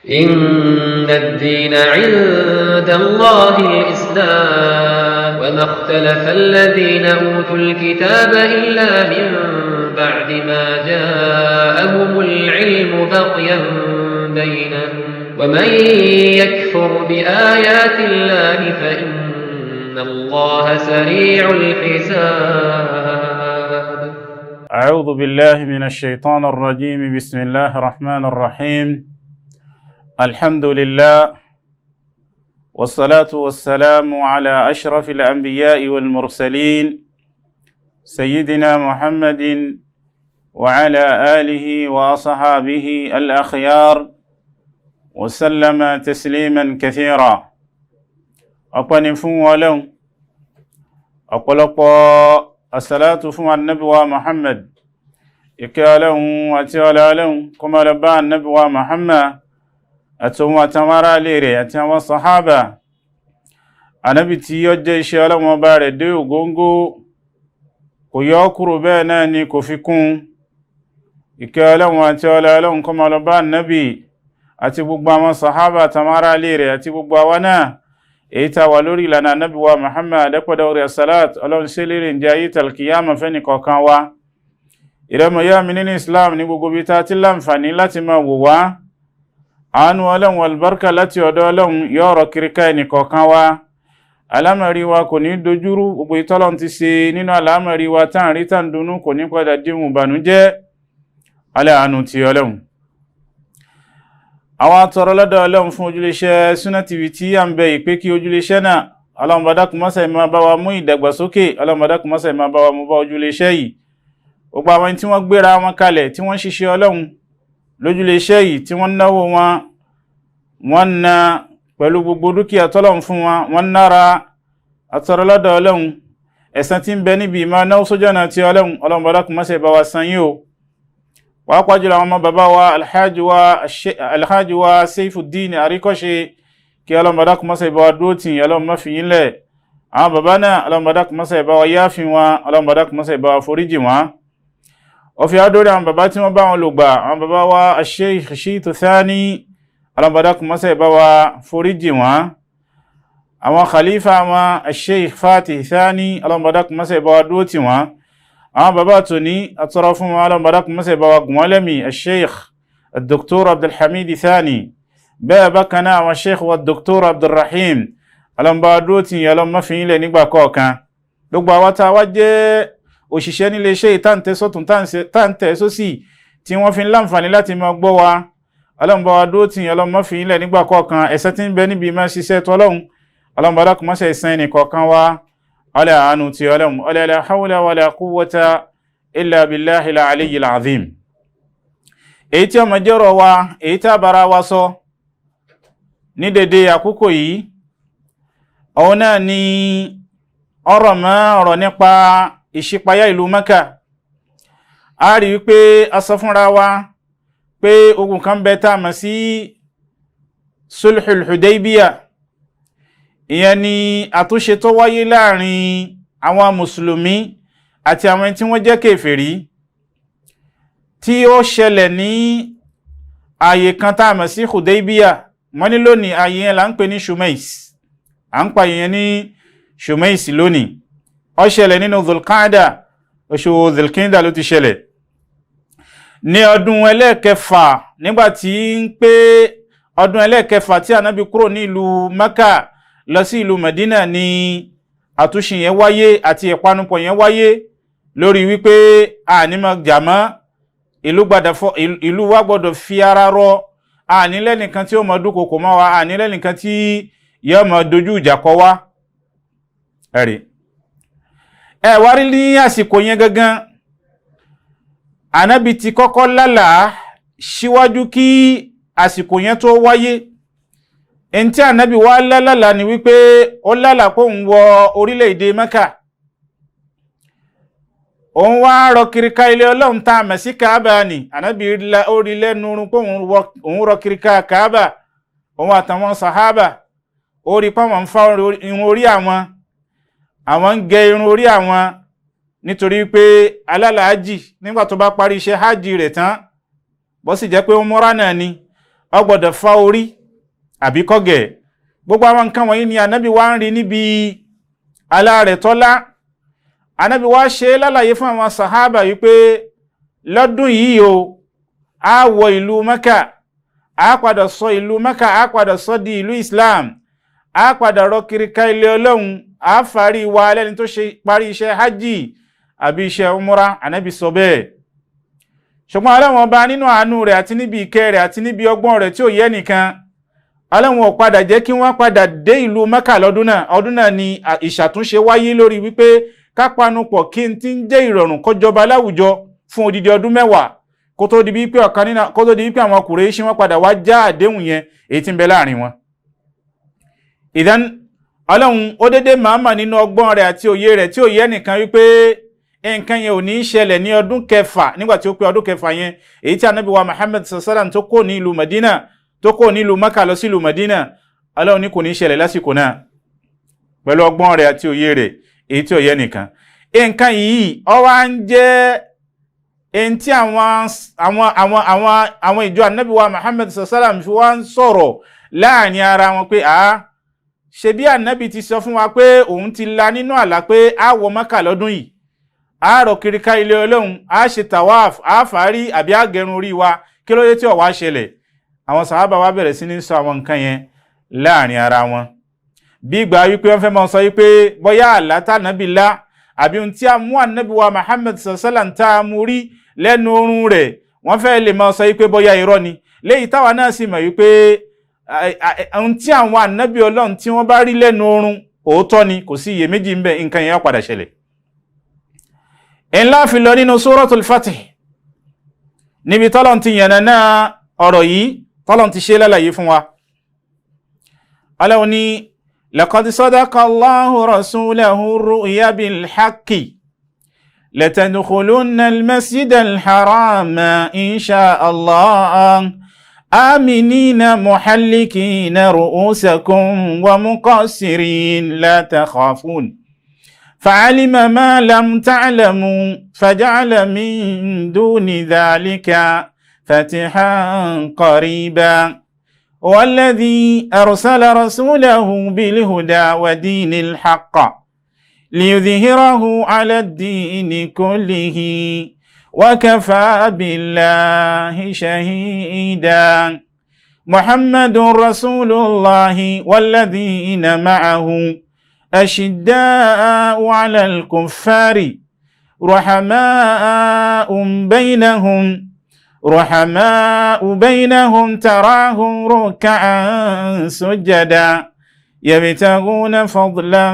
إن الدين عند الله الإسلام وما اختلف الذين أوتوا الكتاب إلا من بعد ما جاءهم العلم بغيا بينهم ومن يكفر بآيات الله فإن الله سريع الحساب. أعوذ بالله من الشيطان الرجيم. بسم الله الرحمن الرحيم. الحمد لله، والصلاة والسلام على أشرف الأنبياء والمرسلين، سيدنا محمد وعلى آله وأصحابه الأخيار وسلم تسليما كثيرا. Ọpẹ́ ni fún Ọlọ́hun. Ọ̀pọ̀lọpọ̀ àsàlátù fún Ànábì wa Muhammad. Ìkẹ́ Ọlọ́hun àti ọlá Ọlọ́hun kó máa lọ bá Ànábì wa Muhammad àtòun àtàwọn ará ilé rẹ̀ àti àwọn sàhábà. Ànábì tí ó jẹ́ iṣẹ́ Ọlọ́hun Ọba rẹ̀ dé ògóngó, kò yọ kúrò, bẹ́ẹ̀ náà ni kò fi kún. Ìkẹ́ Ọlọ́hun àti ọlá Ọlọ́hun kó máa lọ bá Ànábì àti gbogbo àwọn sàhábà àtàwọn ará ilé rẹ̀ àti gbogbo àwa náà èyí tá wà lórí ìlànà Ànábì wa Muhammad. Adẹ́pọ̀dọ̀ orí salat Ọlọ́run ṣe lérè ń jẹ́ ayé tàlkìyàmà fẹ́ni kọ̀ọ̀kan wa. Ìrẹ́mọ̀ yá mi nínú Islam, ní gbogbo bí ta ti láǹfààní láti máa wò wá, àánú Ọlọ́run, albarka láti ọ̀dọ̀ Ọlọ́run yóò rọ kíríká ẹnì kọ̀ọ̀kan wa. Alámọ̀rí wa kò ní dojúrú. Gbogbo ìtọ́lọ́run ti ṣe nínú alámọ̀rí wa tá ń rí, tá ń dunnú, kò ní padà díhùn ìbànújẹ́ alẹ́ àánú ti Ọlọ́run. Àwọn atọrọ lọ́dọ̀ Ọlọ́run fún ojúléṣẹ́ Sunna TV tí a ń bẹ ìpé kí ojúléṣẹ́ náà, Ọlọ́run bá dákun mọ́sẹ̀ máa bá wa mú ìdàgbàsókè. Ọlọ́run bá dákun mọ́sẹ̀ máa bá wa mú bá ojúléṣẹ́ yìí. Gbogbo àwọn tí wọ́n gbéra wọn kalẹ̀, tí wọ́n ṣiṣẹ́ Ọlọ́run lójúléṣẹ́ yìí, tí wọ́n náwó wọn, wọ́n na pẹ̀lú gbogbo dúkìá tọ́lọ́run fún wọn, wọ́n nára, atọrọ lọ́dọ̀ Ọlọ́run ẹ̀san tí ń bẹ níbi ìmọ̀ náwó sójú ọ̀nà tí Ọlọ́run. Ọlọ́run bá dákun mọ́sẹ̀ bá wa san yín o. Pàápàá jùlọ àwọn ọmọ bàbá wa, Alhaji wa Saifuddin Àríkọ́ṣe, kí Ọlọ́run bá dákun mọ́sẹ̀ bá wa dúró tì. Ọlọ́run má fi yín lẹ̀. Àwọn bàbá náà, Ọlọ́run bá dákun mọ́sẹ̀ bá wa yáàfin wọn. Ọlọ́run bá dákun mọ́sẹ̀ bá wa foríjì wọn. Ó fi adórí àwọn bàbá tí wọ́n bá wọn lò gbà, àwọn bàbá wa Sheikh Shitu Thani, Ọlọ́run bá dákun mọ́sẹ̀ bá wa foríjì wọn. Àwọn khalifa wọn, Sheikh Fatih Thani, Ọlọ́run bá dákun mọ́sẹ̀ bá wa dúró tì wọ́n. Àwọn bàbá tòní, àtọrọ fún wọn, Ọlọ́run bá dákun mọ́sẹ̀ bá wa gùn wọ́n lẹ́mí, Sheikh Dr. Abdulhamid Thani. Bẹ́ẹ̀ bákan náà àwọn Sheikh wa Dr. Abdulrahim, Ọlọ́run bá wa dúró tì yín. Ọlọ́run má fi yín lẹ̀ nígbà kọ̀ọ̀kan. Gbogbo àwa tá a wá jẹ́ òṣìṣẹ́ nílé iṣẹ́ ìtàǹtẹ̀ sọ́tún, táǹtẹ̀ sósì, tí wọ́n fi ń láǹfààní láti máa gbọ́ wa, Ọlọ́run bá wa dúró tì yín. Ọlọ́run má fi yín lẹ̀ nígbà kọ̀ọ̀kan. Ẹ̀san tí ń bẹ níbi máa ṣiṣẹ́ tọ́lọ́run, Ọlọ́run bá dákun mọ́sẹ̀ ìsan ẹnì kọ̀ọ̀kan wa. Ọlẹ́ àánú ti Ọlọ́run, ọlẹ́ la hawla wala quwwata illa billahil aliyyil azim. Èyí tí ọmọ jẹ́rọ wa, èyí tí a bára wa sọ ní dédé àkókò yìí, òun náà ni ọ̀rọ̀ mọ́ ọ̀rọ̀ nípa ìṣípayá ìlú Mẹ́kà. A rí wípé a sọ fúnra wa pé ogun kan bẹ tá a mọ̀ sí Sulhul Hudaybiyah. Ìyẹn ni àtúnṣe tó wáyé láàrin àwọn mùsùlùmí àti àwọn tí wọ́n jẹ́ kèfèrí, tí ó ṣẹlẹ̀ ní ààyè kan tá a mọ̀ sí Hudaybiyah. Wọ́n ní lónìí, ààyè yẹn là ń pè ní Shumais. À ń pa ìyẹn ní Shumais lónìí. Ó ṣẹlẹ̀ nínú Dhul-Qa'dah, oṣù Dhul-Qa'dah ló ti ṣẹlẹ̀, ní ọdún ẹlẹ́ẹ̀kẹfà, nígbà tí ń pé ọdún ẹlẹ́ẹ̀kẹfà tí Ànábì kúrò ní ìlú Mẹ́kà lọ sí ìlú Medina ní àtúnṣe yẹn wáyé àti ìpanupọ̀ yẹn wáyé lórí wípé àní máa jà mọ́. Ìlú wa gbọ́dọ̀ fi ara rọ. Àní lẹ́nìkan tí ó mọ dúnkokò mọ́ wa, àní lẹ́nìkan tí yóò mọ dojú ìjà kọ wá. Ẹ̀rí ẹ wá rí, ní àsìkò yẹn gangan, Ànábì ti kọ́kọ́ lálàá síwájú kí àsìkò yẹn tó wáyé. Ẹni tí Ànábì wá lálàá ni wípé ó lálàá pé òun wọ orílẹ̀-èdè Mẹ́kà, òun wá rọ kiriká ilé Ọlọ́run tá a mọ̀ sí Kaaba ni. Ànábì ó rí lẹ́nu rún pé òun rọ kiriká Kaaba, òun àtàwọn sàhábà. Ó rí pé àwọn ń fa irun orí àwọn, àwọn ń gẹ irun orí àwọn, nítorí pé alálàájì, nígbà tó bá parí iṣẹ́ hajj rẹ̀ tán, bó sì jẹ́ pé umura náà ni, Ó gbọ́dọ̀ fá orí àbí kó gẹ̀. Gbogbo àwọn nǹkan wọ̀nyí ni Ànábì wá ń rí níbi àlá rẹ̀ tọ́lá. Ànábì wá ṣe lálàyé fún àwọn sàhábà wípé lọ́dún yìí o, a wọ ìlú Mẹ́kà, a padà sọ ìlú Mẹ́kà, a padà sọ di ìlú Islam, a padà rọ kiri ká ilé Ọlọ́run, a fàárí wa lẹ́ni tó ṣe parí iṣẹ́ hajj àbí iṣẹ́ umra. Ànábì sọ bẹ́ẹ̀. Ṣùgbọ́n Ọlọ́run Ọba nínú àánú rẹ̀ àti níbi ìkẹ́ rẹ̀ àti níbi ọgbọ́n rẹ̀ tí ò yẹ nìkan, Ọlọ́run ò padà jẹ́ kí wọ́n padà dé ìlú Mẹ́kà lọ́dún náà. Ọdún náà ni ìṣàtúnṣe wáyé lórí wípé ká panupọ̀ kí n ti ń jẹ́ ìrọ̀rùn kó jọba láwùjọ fún odidi ọdún 10 kó tó di wípé ọ̀kan nínú, kó tó di wípé àwọn Kùrẹ́ṣì wọ́n padà wá já àdéhùn yẹn èyí tí ń bẹ láàrin wọn. Ìdán Ọlọ́run ó dédé màmá nínú ọgbọ́n rẹ̀ àti òye rẹ̀ tí ò yẹ nìkan wípé nǹkan yẹn ò ní í ṣẹlẹ̀ ní ọdún kẹfà, nígbà tí ó pé ọdún kẹfà yẹn èyí tí Ànábì wa Muhammad sallam tó kó ní ìlú Madina, tó kó ní ìlú Maka lọ sí ìlú Madina, Ọlọ́run ní kò ní í ṣẹlẹ̀ lásìkò náà pẹ̀lú ọgbọ́n rẹ̀ àti òye rẹ̀ èyí tí ò yẹ nìkan. Nǹkan yìí ó wá ń jẹ́ èyí tí àwọn ìjọ Ànábì wa Muhammad sallam fi wá ń sọ̀rọ̀ láàrin ara wọn pé ṣebí Ànábì ti sọ fún wa pé òun ti la nínú àlá pé a wọ Maka lọ́dún yìí, a rọ̀ kiri ká ilé Ọlọ́run, a ṣe tawaf, a fàárí àbí a gẹrun orí wa, kí ló dé tí ó wá ṣẹlẹ̀? Àwọn sàhábà wa bẹ̀rẹ̀ sí ní sọ àwọn nǹkan yẹn láàrin ara wọn, bí ìgbà wípé wọ́n fẹ́ máa sọ wípé bóyá àlá tànábì lá àbí ohun tí a mú Ànábì wa Muhammad sallam tá a mú rí lẹ́nu oorun rẹ̀, wọ́n fẹ́ lè máa sọ wípé bóyá irọ́ ni. Léyìí táwa náà sì mọ̀ wípé ohun tí àwọn ànábì Ọlọ́run tí wọ́n bá rí lẹ́nu oorun òótọ́ ni, kò sí iyèméjì ń bẹ, nǹkan yẹn padà ṣẹlẹ̀. Ńlá fi lọ nínú Suratul Fatih níbi tọ́lọ́n ti yànnà náà ọ̀rọ̀ yìí, tọ́lọ́n ti ṣe lálàyé fún wa. Ọlọ́run ní laqad sadaqa Allahu rasulahu ru'ya bil haqqi latadkhulunna al-masjida al-harama insha Allah aminina muhallikina ru'usakum wa muqassirin la takhafun fa'alima ma lam ta'lamu faja'ala min duni dhalika fatihan qariba والذي أرسل رسوله بالهدى ودين الحق ليظهره على الدين كله وكفى بالله شهيدا محمد رسول الله والذين معه أشداء على الكفار رحماء بينهم تراهم ركعا سجدا يبتغون فضلا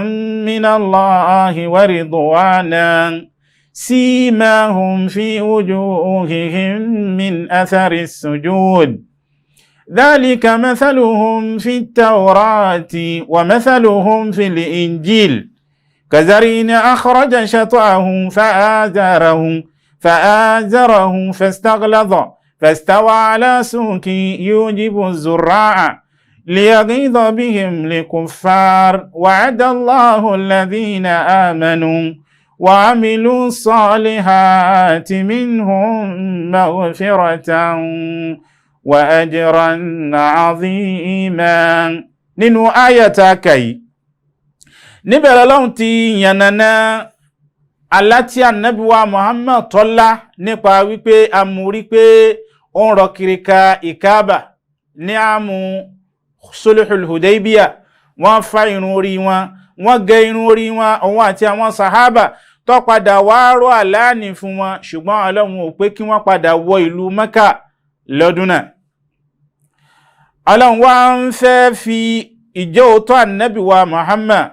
من الله ورضوانا سيماهم في وجوههم من أثر السجود ذلك مثلهم في التوراة ومثلهم في الإنجيل كزرع أخرج شطأه فآزره فاستغلظ فاستوى على سوقه يوجب الزراع ليغيظ بهم الكفار وعد الله الذين آمنوا وعملوا الصالحات منهم مغفرة وأجرا عظيما. Nínú àyà tá a kà yìí níbẹ̀ l'Ọlọ́run ti yànnàná àlá tí Ànábì wa Muhammad tọ́lá nípa wípé a mú rí pé ó ń rọ kiri ka ìkáàbà ní àmú sulhul Hudaybiyah. Wọ́n fa irun orí wọn, wọ́n gẹ irun orí wọn, òun àti àwọn sàhábà tó padà wá rọ àláàní fún wọn, ṣùgbọ́n Ọlọ́run ò pé kí wọ́n padà wọ ìlú Mẹ́kà lọ́dún náà. Ọlọ́run wá ń fẹ́ fi ìjẹ́ òótọ́ Ànábì wa Muhammad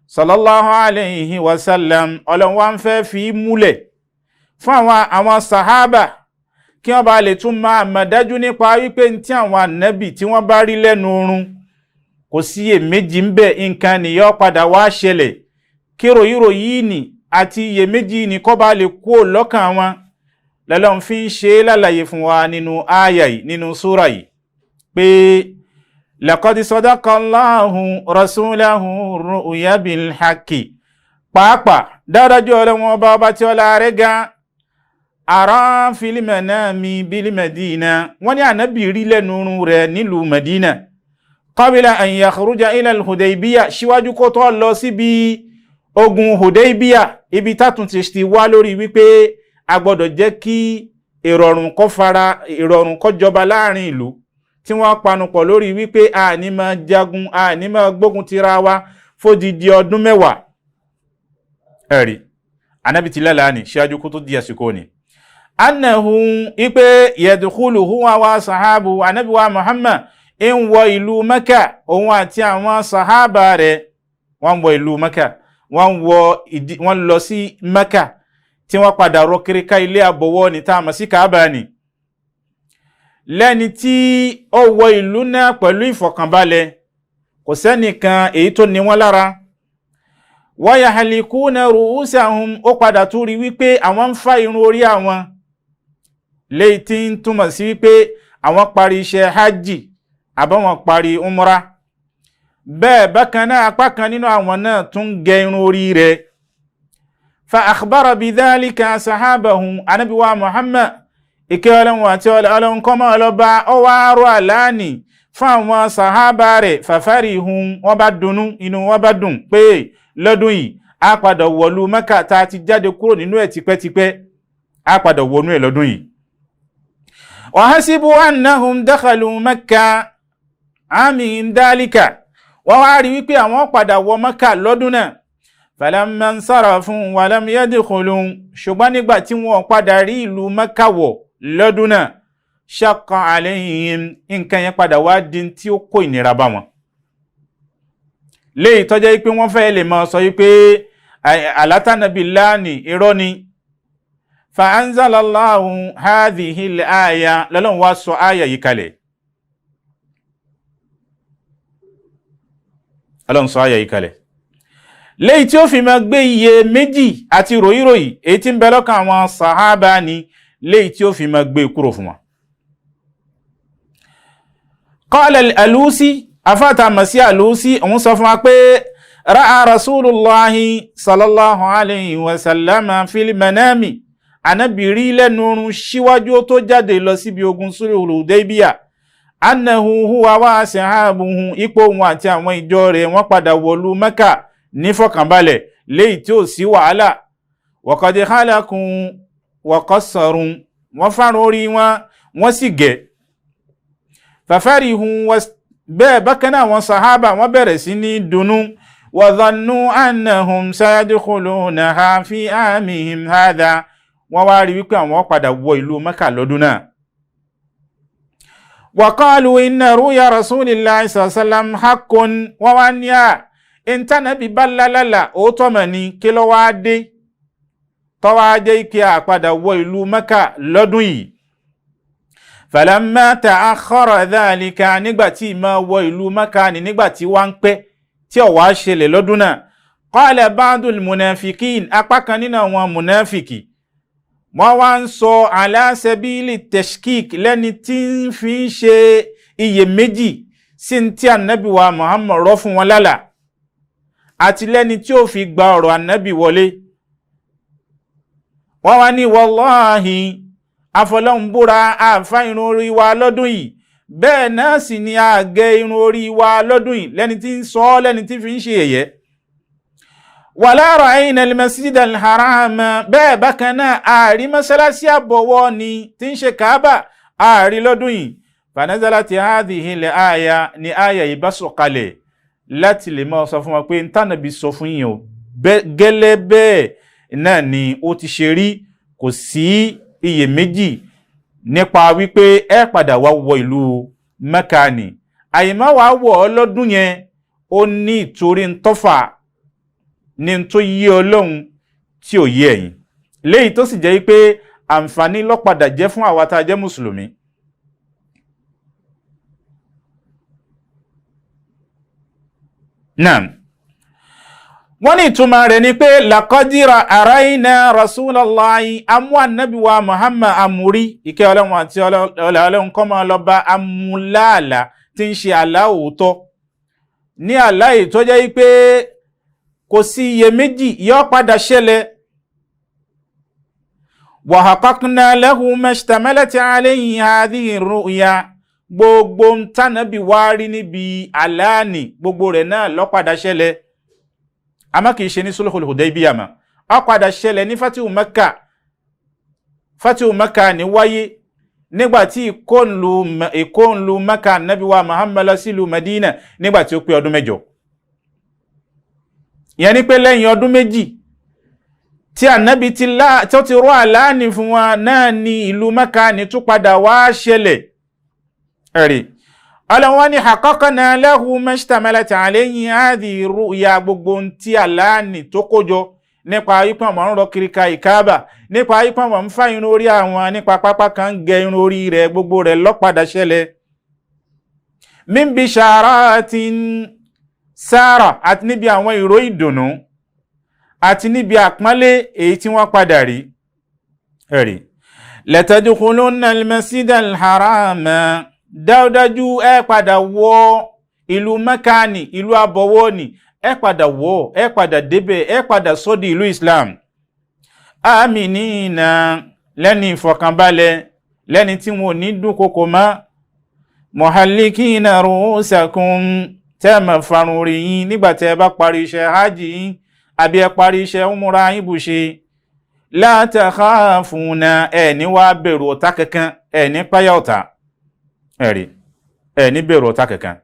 sallallahu alayhi wa sallam, Ọlọ́run wá ń fẹ́ fi múlẹ̀ fún àwọn sàhábà kí wọ́n bá lè tún máa mọ̀ dájú nípa wípé tí àwọn ànábì tí wọ́n bá rí lẹ́nu oorun kò sí iyèméjì ń bẹ, nǹkan nìyọ́ padà wá ṣẹlẹ̀, kí ròyìnròyìn ní àti iyèméjì ní kó bá lè kúrò lọ́kàn wọn. Lọ́lọ́run fi ń ṣe lálàyé fún wa nínú àyà yìí, nínú súrà yìí, pé laqad sadaqa Allahu rasulahu ru'ya bil haqqi. Pàápàá dáadájú Ọlọ́run ọba ọba tí ọlá rẹ̀ ga, ara fil manami bil Madina, wọ́n ní ànábì rí lẹ́nu oorun rẹ̀ nílùú Madina, qabla an yakhruja ila al-Hudaybiyah, síwájú kó tó lọ síbi ogun Hudaybiyah, ibi tátún ti wá lórí wípé a gbọ́dọ̀ jẹ́ kí ìrọ̀rùn kó fara ìrọ̀rùn kó jọba láàrin ìlú, tí wọ́n panupọ̀ lórí wípé a ní máa jagun, a ní máa gbógun tira wa fódìdí ọdún 10. Ẹ̀rí anábì ti lálàá ní ṣáájú kó tó di àsìkò ni. Annahu ipe yadkhulu huwa wa sahabu, anábì wa Muhammad ń wọ ìlú Mẹ́kà, òun àti àwọn sahaba rẹ̀ wọ́n wọ ìlú Mẹ́kà, wọ́n lọ sí Mẹ́kà tí wọ́n padà rọ kiri ká ilé àbọ̀wọ́ ní tá a mọ̀ sí Kaaba ni. Lẹ́ni tí ó wọ ìlú náà pẹ̀lú ìfọ̀kànbalẹ̀, kò sẹ́nìkan èyí tó ní wọ́n lára. Wa yahlikuna ru'usahum, ó padà tún rí wípé àwọn ń fa irun orí àwọn, léyìí tí ń túmọ̀ sí wípé àwọn parí iṣẹ́ hajj àbáwọn parí umra. Bẹ́ẹ̀ bákan náà apá kan nínú àwọn náà tún gẹ irun orí rẹ̀. Fa akhbara bidhalika sahabahum, Ànábì wa Muhammad ìkẹ́ Ọlọ́run àti Ọlọ́run kọ́mọ́ ọlọ́ba, ó wá rọ àlàní fún àwọn sàhábà rẹ̀, fafarihun, wọ́n bá dunnú, inú wọn bá dùn pé lọ́dún yìí á padà wọ̀lú Mẹ́kà tá a ti jáde kúrò nínú ẹ̀ tipẹ́tipẹ́, á padà wọnú ẹ̀ lọ́dún yìí. Wa hasibu annahum dakhalu Mẹ́kà amihim dhalika, wọ́n wá rí wípé àwọn padà wọ Mẹ́kà lọ́dún náà. Falamma nsarafu walam yadkhulu, ṣùgbọ́n nígbà tí wọ́n padà rí ìlú Mẹ́kà wọ̀ lọ́dún náà, shaqqa alayhim, nǹkan yẹn padà wá di tí ó kó ìnira bá wọn. Léyìí tó jẹ́ pé wọ́n fẹ́ lè máa sọ wípé àlátànàbí láàní irọ́ ni. Fa anzalallahu hadhihi al-aya, lọ́lọ́run wá sọ áyà yìí kalẹ̀. Ọlọ́run sọ áyà yìí kalẹ̀. Léyìí tí ó fi máa gbé iye méjì àti ròyìnròyìn èyí tí ń bẹ lọ́kàn àwọn sàhábà ni, léyìí tí ó fi máa gbé kúrò fún wọn. Qala al-Alusi, afáta màsí Alusi, òun sọ fún wa pé ra'a Rasulullahi sallallahu alayhi wa sallama fil manami, Ànábì rí lẹ́nu oorun síwájú ó tó jáde lọ síbi ogun sulhul Hudaybiyah, annahu huwa wa ashabuhu, ipò òun àti àwọn ìjọ rẹ̀ wọ́n padà wọ̀lú Mẹ́kà ní fọkànbalẹ̀ léyìí tí ó sí wàhálà. Wa qad khalaqu wa qassaru, wọ́n fárun orí wọn, wọ́n sì gẹ̀. Fafarihun, bẹ́ẹ̀ bákan náà àwọn sàhábà wọ́n bẹ̀rẹ̀ sí ní dunnú. Wa dhannu annahum sayadkhulunaha fi amihim hadha, wọ́n wá rí wípé àwọn padà wọ ìlú Mẹ́kà lọ́dún náà. Wa qalu inna ruya rasulillahi sallallahu alaihi wasallam haqqun, wọ́n wá ní à ìntànàbí bá lálàlà òótọ́ mọ̀ ní, kí ló wá dé tọ́wá jẹ́ kí a padà wọ ìlú Mẹ́kà lọ́dún yìí. Falamma ta'akhkhara dhalika, nígbà tí ìmọ̀ wọ ìlú Mẹ́kà ní nígbà tí wá ń pẹ́ tí ó wá ṣẹlẹ̀ lọ́dún náà. Qala ba'dul munafikin, apá kan nínú àwọn munafiki wọ́n wá ń sọ ala sabili tashkik, lẹ́ni tí ń fi ń ṣe iyèméjì sí ti ànábì wa Muhammad rọ́ fún wọn lálàá, àti lẹ́ni tí ó fi gba ọ̀rọ̀ ànábì wọlé. Wọ́n wá ní wallahi, afọlọ́hun búra, àfa irun orí wa lọ́dún yìí, bẹ́ẹ̀ náà sì ni a gẹ irun orí wa lọ́dún yìí, lẹ́ni tí ń sọ ọ́, lẹ́ni tí fi ń ṣe yẹ̀yẹ́. Wala ra'ayna al-masjid al-haram, bẹ́ẹ̀ bákan náà ààrí mọ́sálásí àbọ̀wọ́ ni tí ń ṣe Kaaba, ààrí lọ́dún yìí. Fanazalat hadhihi al-aya, ni àyà yìí bá sọ̀kalẹ̀ láti lè máa sọ fún wa pé ntànàbí sọ fún yín o, gẹ́lẹ́ bẹ́ẹ̀ náà ni ó ti ṣe rí, kò sí iyèméjì nípa wípé ẹ padà wá wọ ìlú Mẹ́kà ni. Àyèmá wàá wọ̀ ọ́ lọ́dún yẹn, ó ní ìtorí ntọ́fà ní tó yé Ọlọ́run tí ò yé ẹ̀yin, léyìí tó sì jẹ́ pé àǹfààní ló padà jẹ́ fún àwa tá a jẹ́ mùsùlùmí. Naam. Wọ́n ní ìtumọ̀ rẹ̀ ni pé laqadira arayna rasulallahi, amú ànábì wa Muhammad amúrí, ìkẹ́ Ọlọ́run àti Ọlọ́run kó máa lọ bá, amúláàlá tí ń ṣe àlá òótọ́, ní àlá yìí tó jẹ́ pé kò sí iyèméjì yóò padà ṣẹlẹ̀. Wa haqqaqna lahu mashtamalat alayhi hadhihi ru'ya, gbogbo ń tànàbí wá rí níbi àlàní gbogbo rẹ̀ náà ló padà ṣẹlẹ̀. Àmọ́ kìí ṣe ní sulhul Hudaybiyah mọ́, ó padà ṣẹlẹ̀ ní Fatihu Makkah. Fatihu Makkah ní wáyé nígbàtí ìkónlu Makkah Nábì wa Muhammad lọ sílùú Madina nígbàtí ó pé ọdún 8. Ìyẹn ni pé lẹ́yìn ọdún 2 tí ànábì tí ó ti rọ́ àlàní fún wa náà ni ìlú Makkah ní tún padà wá ṣẹlẹ̀. Ẹ̀rí ọlọ́wọ́n ní haqqaqna lahu mashtamalat alayhi hadhihi ru'ya, gbogbo tí àlàní tó kójọ nípa ipò àwọn ń rọ kiri ka ìkáàbà, nípa ipò àwọn ń fá irun orí àwọn, nípa pápá kan ń gẹ irun orí rẹ̀, gbogbo rẹ̀ ló padà ṣẹlẹ̀. Min bisharatin sára, àti níbi àwọn ìró ìdùnnú àti níbi àpọ́nlé èyí tí wọ́n padà rí. Ẹ̀rí latadkhulunna al-masjida al-harama, dájúdájú ẹ padà wọ ìlú Mẹ́kà ní, ìlú àbọ̀wọ̀ ní, ẹ padà wọ, ẹ padà débẹ̀, ẹ padà sọ́dí ìlú Islam. Aminina, lẹ́ni ìfọ̀kànbalẹ̀, lẹ́ni tí wọn ò ní dúnkokò mọ́. Muhallikina ru'usakum, tẹ́ mọ̀ farun orí yín nígbà tẹ́ ẹ bá parí iṣẹ́ hajj yín àbí ẹ parí iṣẹ́ umura yín bù ṣe. La takhafuna, ẹ ní wá bẹ̀rù ọ̀tá kankan, ẹ ní páyà ọ̀tá. Ẹ̀rí ẹ ní bẹ̀rù ọ̀tá kankan,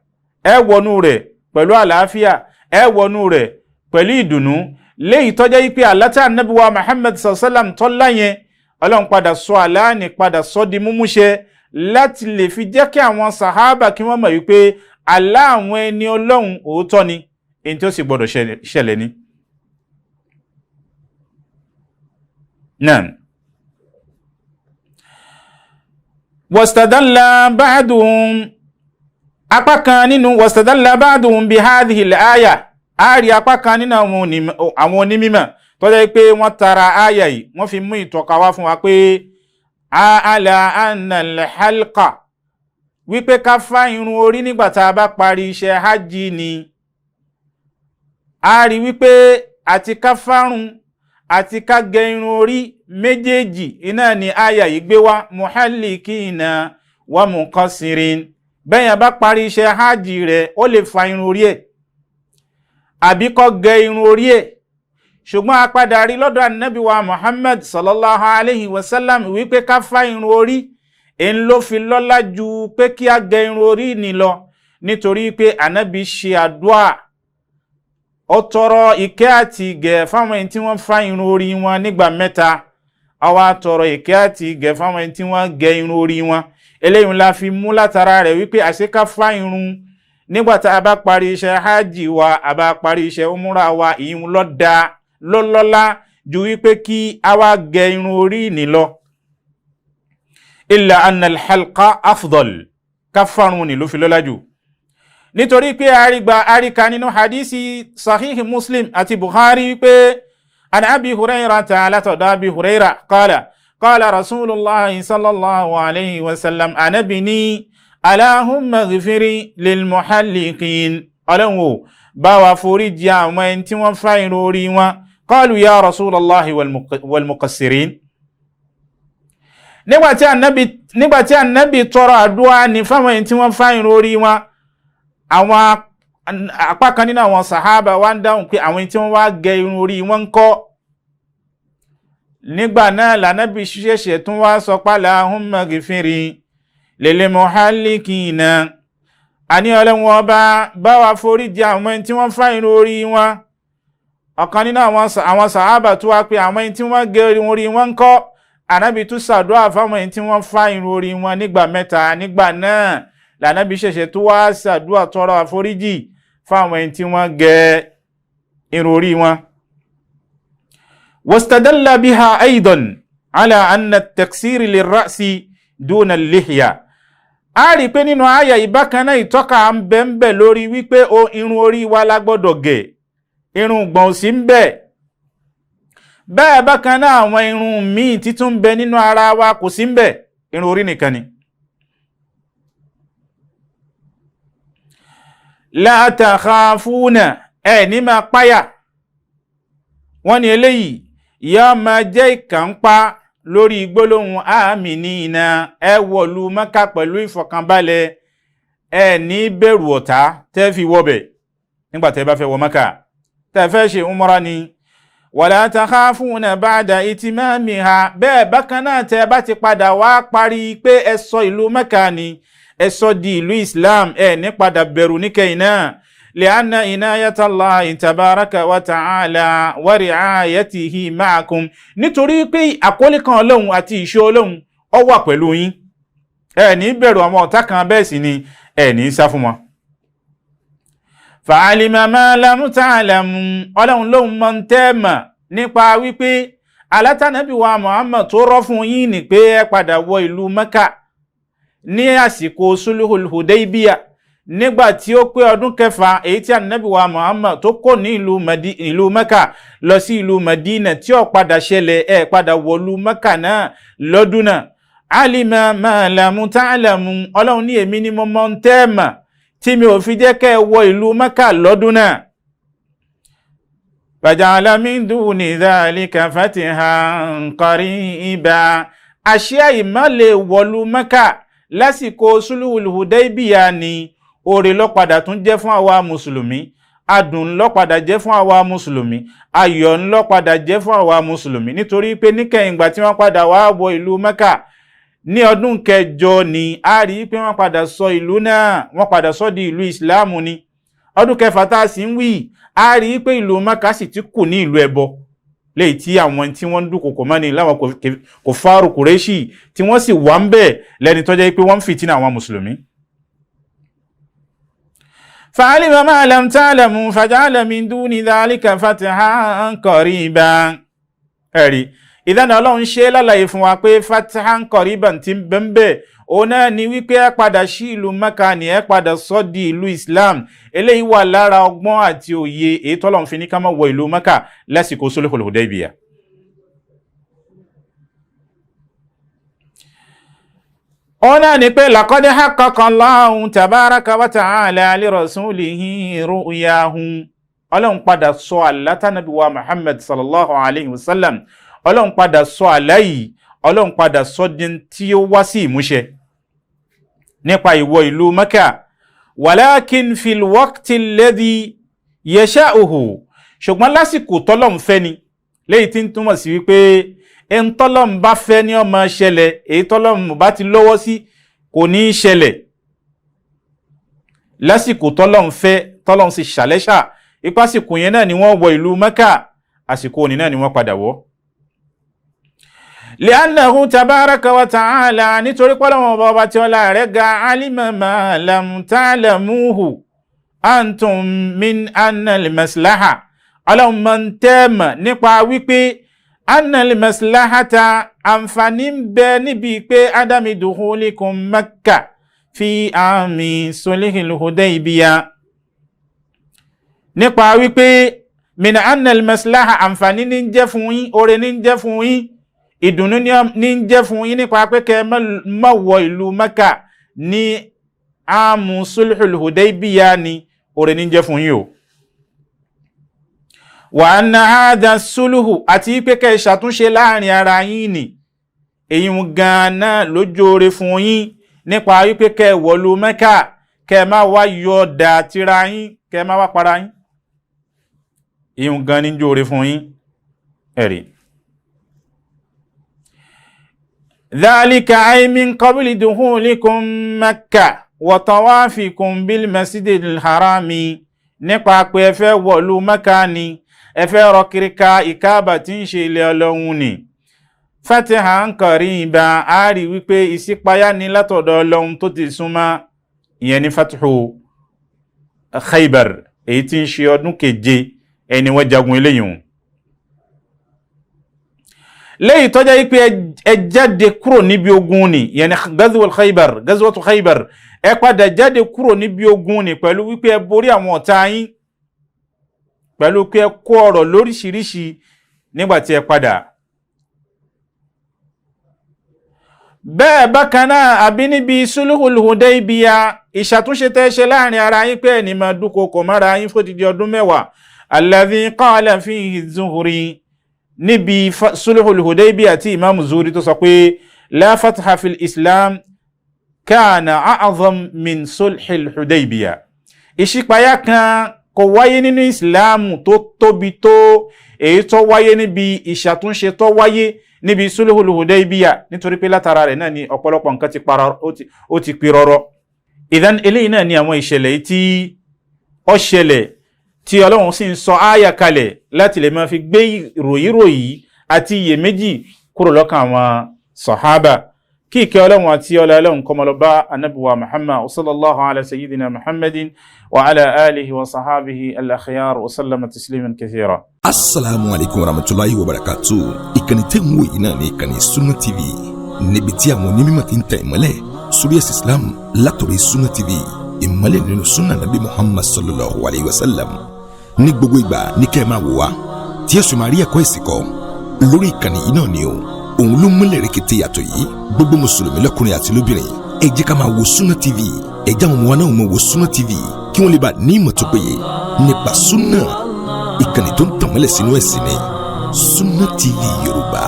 ẹ wọnú rẹ̀ pẹ̀lú àlàáfíà, ẹ wọnú rẹ̀ pẹ̀lú ìdùnnú. Léyìí tó jẹ́ pé àlá tí Ànábì wa Muhammad sallam tọ́lá yẹn, Ọlọ́run padà sọ àlá ní padà sọ di múmúṣẹ láti lè fi jẹ́ kí àwọn sàhábà kí wọ́n mọ̀ wípé àlá àwọn ẹni Ọlọ́run òótọ́ ni, èyí tí ó sì gbọ́dọ̀ ṣẹlẹ̀ ni. Naam. Wastadalla ba'duhum, apá kan nínú wastadalla ba'duhum bi hadhihi al-aya, a rí apá kan nínú àwọn onímọ̀ tó jẹ́ pé wọ́n tara àyà yìí, wọ́n fi mú ìtọ́ka wá fún wa pé ala anna al-halqa, wípé ká fá irun orí nígbà tá a bá parí iṣẹ́ hajj ni. A rí wípé àti ká fárun àti ká gẹ irun orí méjèèjì iná ni àyà yìí gbé wá, muhallikina wa muqassirin. Bẹ́yàn bá parí iṣẹ́ hajj rẹ̀, ó lè fa irun orí ẹ̀ àbí kó gẹ irun orí ẹ̀. Ṣùgbọ́n a padà rí lọ́dọ̀ Ànábì wa Muhammad sallallahu alayhi wa sallam wípé ká fá irun orí ń ló fi lọ́lá ju pé kí a gẹ irun orí ni lọ, nítorí pé Ànábì ṣe àdúà, ó tọrọ ìkẹ́ àti ìgẹ̀ fáwọn ẹni tí wọ́n fá irun orí wọn nígbà 3, ó wá tọrọ ìkẹ́ àti ìgẹ̀ fáwọn ẹni tí wọ́n gẹ irun orí wọn. Eléyìí la fi mú látara rẹ̀ wípé àṣé ká fá irun nígbà tá a bá parí iṣẹ́ hajj wa, a bá parí iṣẹ́ umura wa, ìyún ló dáa lọ́lọ́lá ju wípé kí a wá gẹ irun orí ní lọ. Illa anna al-halqa afdal, ká fárun ní ló fi lọ́lá jù, nítorí pé àrígbà àríkà nínú hadisi sahihi Muslim àti Bukhari wípé an Abi Hurairata, látọ̀dọ̀ Abi Huraira, qala qala Rasulullah sallallahu alayhi wa sallam, Ànábì ní Allahumma ghfiri lil muhalliqin, Ọlọ́run o bá wa foríjì àwọn ẹni tí wọ́n fá irun orí wọn. Qalu ya Rasulallah wal muqassirin. Nígbàtí Ànábì tọrọ àdúrà ní fáwọn ẹni tí wọ́n fá irun orí wọn, àwọn apá kan nínú àwọn sàhábà wá ń dáhùn pé àwọn ẹni tí wọ́n wá gẹ irun orí wọn ń kọ́. Nígbà náà lànábì ṣẹ̀ṣẹ̀ tún wá sọ pé Allahumma ghfiri lil muhallikina, àní Ọlọ́run ọba bá wa foríjì àwọn ẹni tí wọ́n fá irun orí wọn. Ọ̀kan nínú àwọn sàhábà tó wá pé àwọn ẹni tí wọ́n gẹ irun orí wọn ń kọ́. Ànábì tún ṣàdúrà fáwọn ẹni tí wọ́n fá irun orí wọn nígbà 3. Nígbà náà lànábì ṣẹ̀ṣẹ̀ tó wá ṣàdúrà tọrọ àforíjì fáwọn ẹni tí wọ́n gẹ irun orí wọn. Wastadalla biha aidan ala anna at-taksir lir-ra'si duna al-lihya. A rí pé nínú àyà ìbákan náà ìtọ́ka ń bẹ ń bẹ lórí wípé irun orí wa la gbọ́dọ̀ gẹ̀, irun gbọ̀n sí ń bẹ. Bẹ́ẹ̀ bákan náà àwọn irun míì títún ń bẹ nínú ara wa kò sí ń bẹ, irun orí nìkan ni. La takhafuna, ẹ ní máa páyà. Wọ́n ní eléyìí yá máa jẹ́ ìkànpá lórí gbólóhùn àmìnínà, ẹ wọ̀lú Mẹ́kà pẹ̀lú ìfọ̀kànbalẹ̀, ẹ ní bẹ̀rù ọ̀tá tẹ́ fi wọbẹ̀ nígbà tẹ́ bá fẹ́ wọ Mẹ́kà, tẹ́ fẹ́ ṣe umra ni. Wala takhafuna ba'da itimamiha, bẹ́ẹ̀ bákan náà tẹ́ bá ti padà wá parí pé ẹ sọ ìlú Mẹ́kà ni, ẹ sọ di ìlú Islam, ẹ ní padà bẹ̀rù níkẹyìn náà. Li'anna inayatallahi tabaraka wa ta'ala wa ri'ayatihi ma'akum, nítorí pé àkólé kan Ọlọ́hun àti ìṣọ́ Ọlọ́hun ó wà pẹ̀lú yín, ẹ ní bẹ̀rù àwọn ọ̀tá kan, bẹ́ẹ̀ sì ni ẹ ní sá fún wọn. Fa'alima ma lam ta'lamu, Ọlọ́hun lóhun mọ̀ ń tẹ́ẹ̀mà nípa wípé alátànábì wa Muhammad tó rọ́ fún yín ni pé ẹ padà wọ ìlú Mẹ́kà ní àsìkò sulhul Hudaybiyah, nígbà tí ó pé ọdún kẹfà èyí tí ànábì wa Muhammad tó kó ní ìlú Mẹ́kà lọ sí ìlú Madina, tí ó padà ṣẹlẹ̀, ẹ padà wọ̀lú Mẹ́kà náà lọ́dún náà. Alima ma lam ta'lamu, Ọlọ́run ní èmi ni mo mọ̀ ń tẹ́ẹ̀mà tí mi ò fi jẹ́ kẹ́ ẹ wọ ìlú Mẹ́kà lọ́dún náà. Faja'ala min duni dhalika fatihan qariba, àṣẹ ìmọ̀lẹ̀ wọ̀lú Mẹ́kà lásìkò sulhul Hudaybiyah ni oore ló padà tún jẹ́ fún àwa mùsùlùmí, adùn ló padà jẹ́ fún àwa mùsùlùmí, ayọ̀ ló padà jẹ́ fún àwa mùsùlùmí, nítorí pé níkẹyìn ìgbà tí wọ́n padà wá wọ ìlú Mẹ́kà ní ọdún kẹjọ ni a rí pé wọ́n padà sọ ìlú náà, wọ́n padà sọ di ìlú ìsìláàmù ni. Ọdún kẹfà tá a sì ń wí, a rí pé ìlú Mẹ́kà sì ti kù ní ìlú ẹbọ, léyìí tí àwọn tí wọ́n ń dúnkokò mọ́ni láwọn kò fárò Kùrẹ́ṣì tí wọ́n sì wà ń bẹ̀ lẹ́ni tó jẹ́ pé wọ́n ń fìtínà àwọn mùsùlùmí. Fa'alima ma lam ta'lamu faja'ala min duni dhalika fathan qariba. Ẹ̀rí ìdáná Ọlọ́run ṣe lálàyé fún wa pé fathan qariban ti ń bẹ́ńbẹ́, òun náà ni wípé ẹ padà sí ìlú Mẹ́kà ni, ẹ padà sọ di ìlú Islam. Eléyìí wà lára ọgbọ́n àti òye èyí tọ́lọ́run fi ní ká má wọ ìlú Mẹ́kà lásìkò sulhul Hudaybiyah. Òun náà ni pé laqad haqqaqa Allahu tabaraka wa ta'ala li rasulihi ru'yahu, Ọlọ́run padà sọ àlá tánàbí wa Muhammad sallallahu alayhi wa sallam, Ọlọ́run padà sọ àlá yìí, Ọlọ́run padà sọ di tí ó wá sí ìmúṣẹ nípa ìwọ ìlú Mẹ́kà. Walakin fil waqti alladhi yasha'uhu, ṣùgbọ́n lásìkò tọ́lọ́run fẹ́ ni, léyìí tí ń túmọ̀ sí wípé ẹn tọ́lọ́run bá fẹ́ ní ó máa ṣẹlẹ̀, èyí tọ́lọ́run bá ti lọ́wọ́ sí kò ní í ṣẹlẹ̀. Lásìkò tọ́lọ́run fẹ́, tọ́lọ́run sì ṣàlẹ́ṣà ipásìkò yẹn náà ni wọ́n wọ ìlú Mẹ́kà, àsìkò òní náà ni wọ́n padà wọ̀. Li'annahu tabaraka wa ta'ala, nítorí pọ́lọ́wọ́n ọba tí ọlá rẹ̀ ga, alima ma lam ta'lamuhu antum min anna al-maslaha, Ọlọ́run mọ̀ ń tẹ́ẹ̀mọ̀ nípa wípé anna al-maslahata, àǹfààní ń bẹ níbi pé adami dukhulikum Makka fi àmì sulhil Hudaybiyah, nípa wípé min anna al-maslaha, àǹfààní ní ń jẹ́ fún yín, oore ní ń jẹ́ fún yín, ìdùnnú ní ń jẹ́ fún yín nípa pé kẹ́ má wọ ìlú Mẹ́kà ní àmú sulhul Hudaybiyah ni, oore ní ń jẹ́ fún yín o. Wa anna hadha sulhu, àti pé kẹ́ ṣàtúnṣe láàrin ara yín ni, èyí gan-an lójóore fún yín nípa wípé kẹ́ wọ̀lú Mẹ́kà, kẹ́ má wá yọ dà tira yín, kẹ́ má wá para yín, èyí gan ní jóore fún yín. Ẹ̀rí. Dhalika ay min qabli dukhulikum Makkah wa tawafikum bil masjidil harami, nípa pé ẹ fẹ́ wọ̀lú Mẹ́kà ni, ẹ fẹ́ rọ kiri ka ìkáàbà tí ń ṣe ilẹ̀ Ọlọ́run ni. Fatihan qariba, a rí wípé ìṣípayá ni látọ̀dọ̀ Ọlọ́run tó ti súnmọ́, ìyẹn ní fatihu Khaybar èyí tí ń ṣe ọdún keje ẹni wọ́n jagun eléyìí. Léyìí tó jẹ́ pé ẹ jáde kúrò níbi ogun ni, ìyẹn ní gazwatu Khaybar, ẹ padà jáde kúrò níbi ogun ni pẹ̀lú wípé ẹ borí àwọn ọ̀tá yín, pẹ̀lú pé ẹ kó ọ̀rọ̀ lóríṣiríṣi nígbà tí ẹ padà. Bẹ́ẹ̀ bákan náà àbí níbi sulhul Hudaybiyah, ìṣàtúnṣe tẹ́ ṣe láàrin ara yín pé ẹni máa dúnkokò mọ́ra yín fódìdí ọdún 10, alladhi qala fihi Zuhri, Níbi Sulhul Hudaybiyah àti Imam Zuri tó sọ pé la fatha fil Islam kana a'zam min Sulhul Hudaybiyah, ìṣípayá kan kò wáyé nínú Ìsìláàmù tó tóbi tó èyí tó wáyé níbi ìṣàtúnṣe tó wáyé níbi Sulhul Hudaybiyah, nítorí pé látara rẹ̀ náà ni ọ̀pọ̀lọpọ̀ nǹkan ti para ó ti pirọrọ. Ìdán eléyìí náà ni àwọn ìṣẹ̀lẹ̀ tí ó ṣẹlẹ̀ tí Ọlọ́run sì ń sọ ááyà kalẹ̀ láti lè máa fi gbé ròyìnròyìn àti iyèméjì kúrò lọ́kàn àwọn sàhábà. Kí ìkẹ́ Ọlọ́run àti ọlá Ọlọ́run kó máa lọ bá Ànábì wa Muhammad sallallahu ala sayyidina Muhammadin wa ala alihi wa sahabihi al-akhyar wa sallama tasliman kathira. Asalaamu alaykum wa rahmatulahi wa barakatu. Ìkànnì tẹ́ ń wò yìí náà ní ìkànnì Sunna TV, níbi tí àwọn onímọ̀ ti ń tẹ̀ ìmọ́lẹ̀ sórí ẹ̀sìn Islam látọ̀rọ̀ Sunna TV, ìmọ́lẹ̀ nínú sunna nabi Muhammad sallallahu alayhi wa sallam. Ní gbogbo ìgbà ní kẹ́ ẹ máa wò wá tí ẹ sì máa rí ẹ̀kọ́ ẹ̀sìn kọ́ lórí ìkànnì yìí náà ni o. Òun ló múlẹ̀ rẹ̀kẹ̀tẹ̀ yàtọ̀ yìí. Gbogbo mùsùlùmí lọ́kùnrin àti lóbìnrin, ẹ jẹ́ ká máa wo Sunna TV. Ẹ jẹ́ àwọn ọmọ wa náà máa wo Sunna TV kí wọ́n lè bá ní ìmọ̀ tó péye nípa sunna. Ìkànnì tó ń tàn mọ́lẹ̀ sínú ẹ̀sìn ni Sunna TV Yorùbá.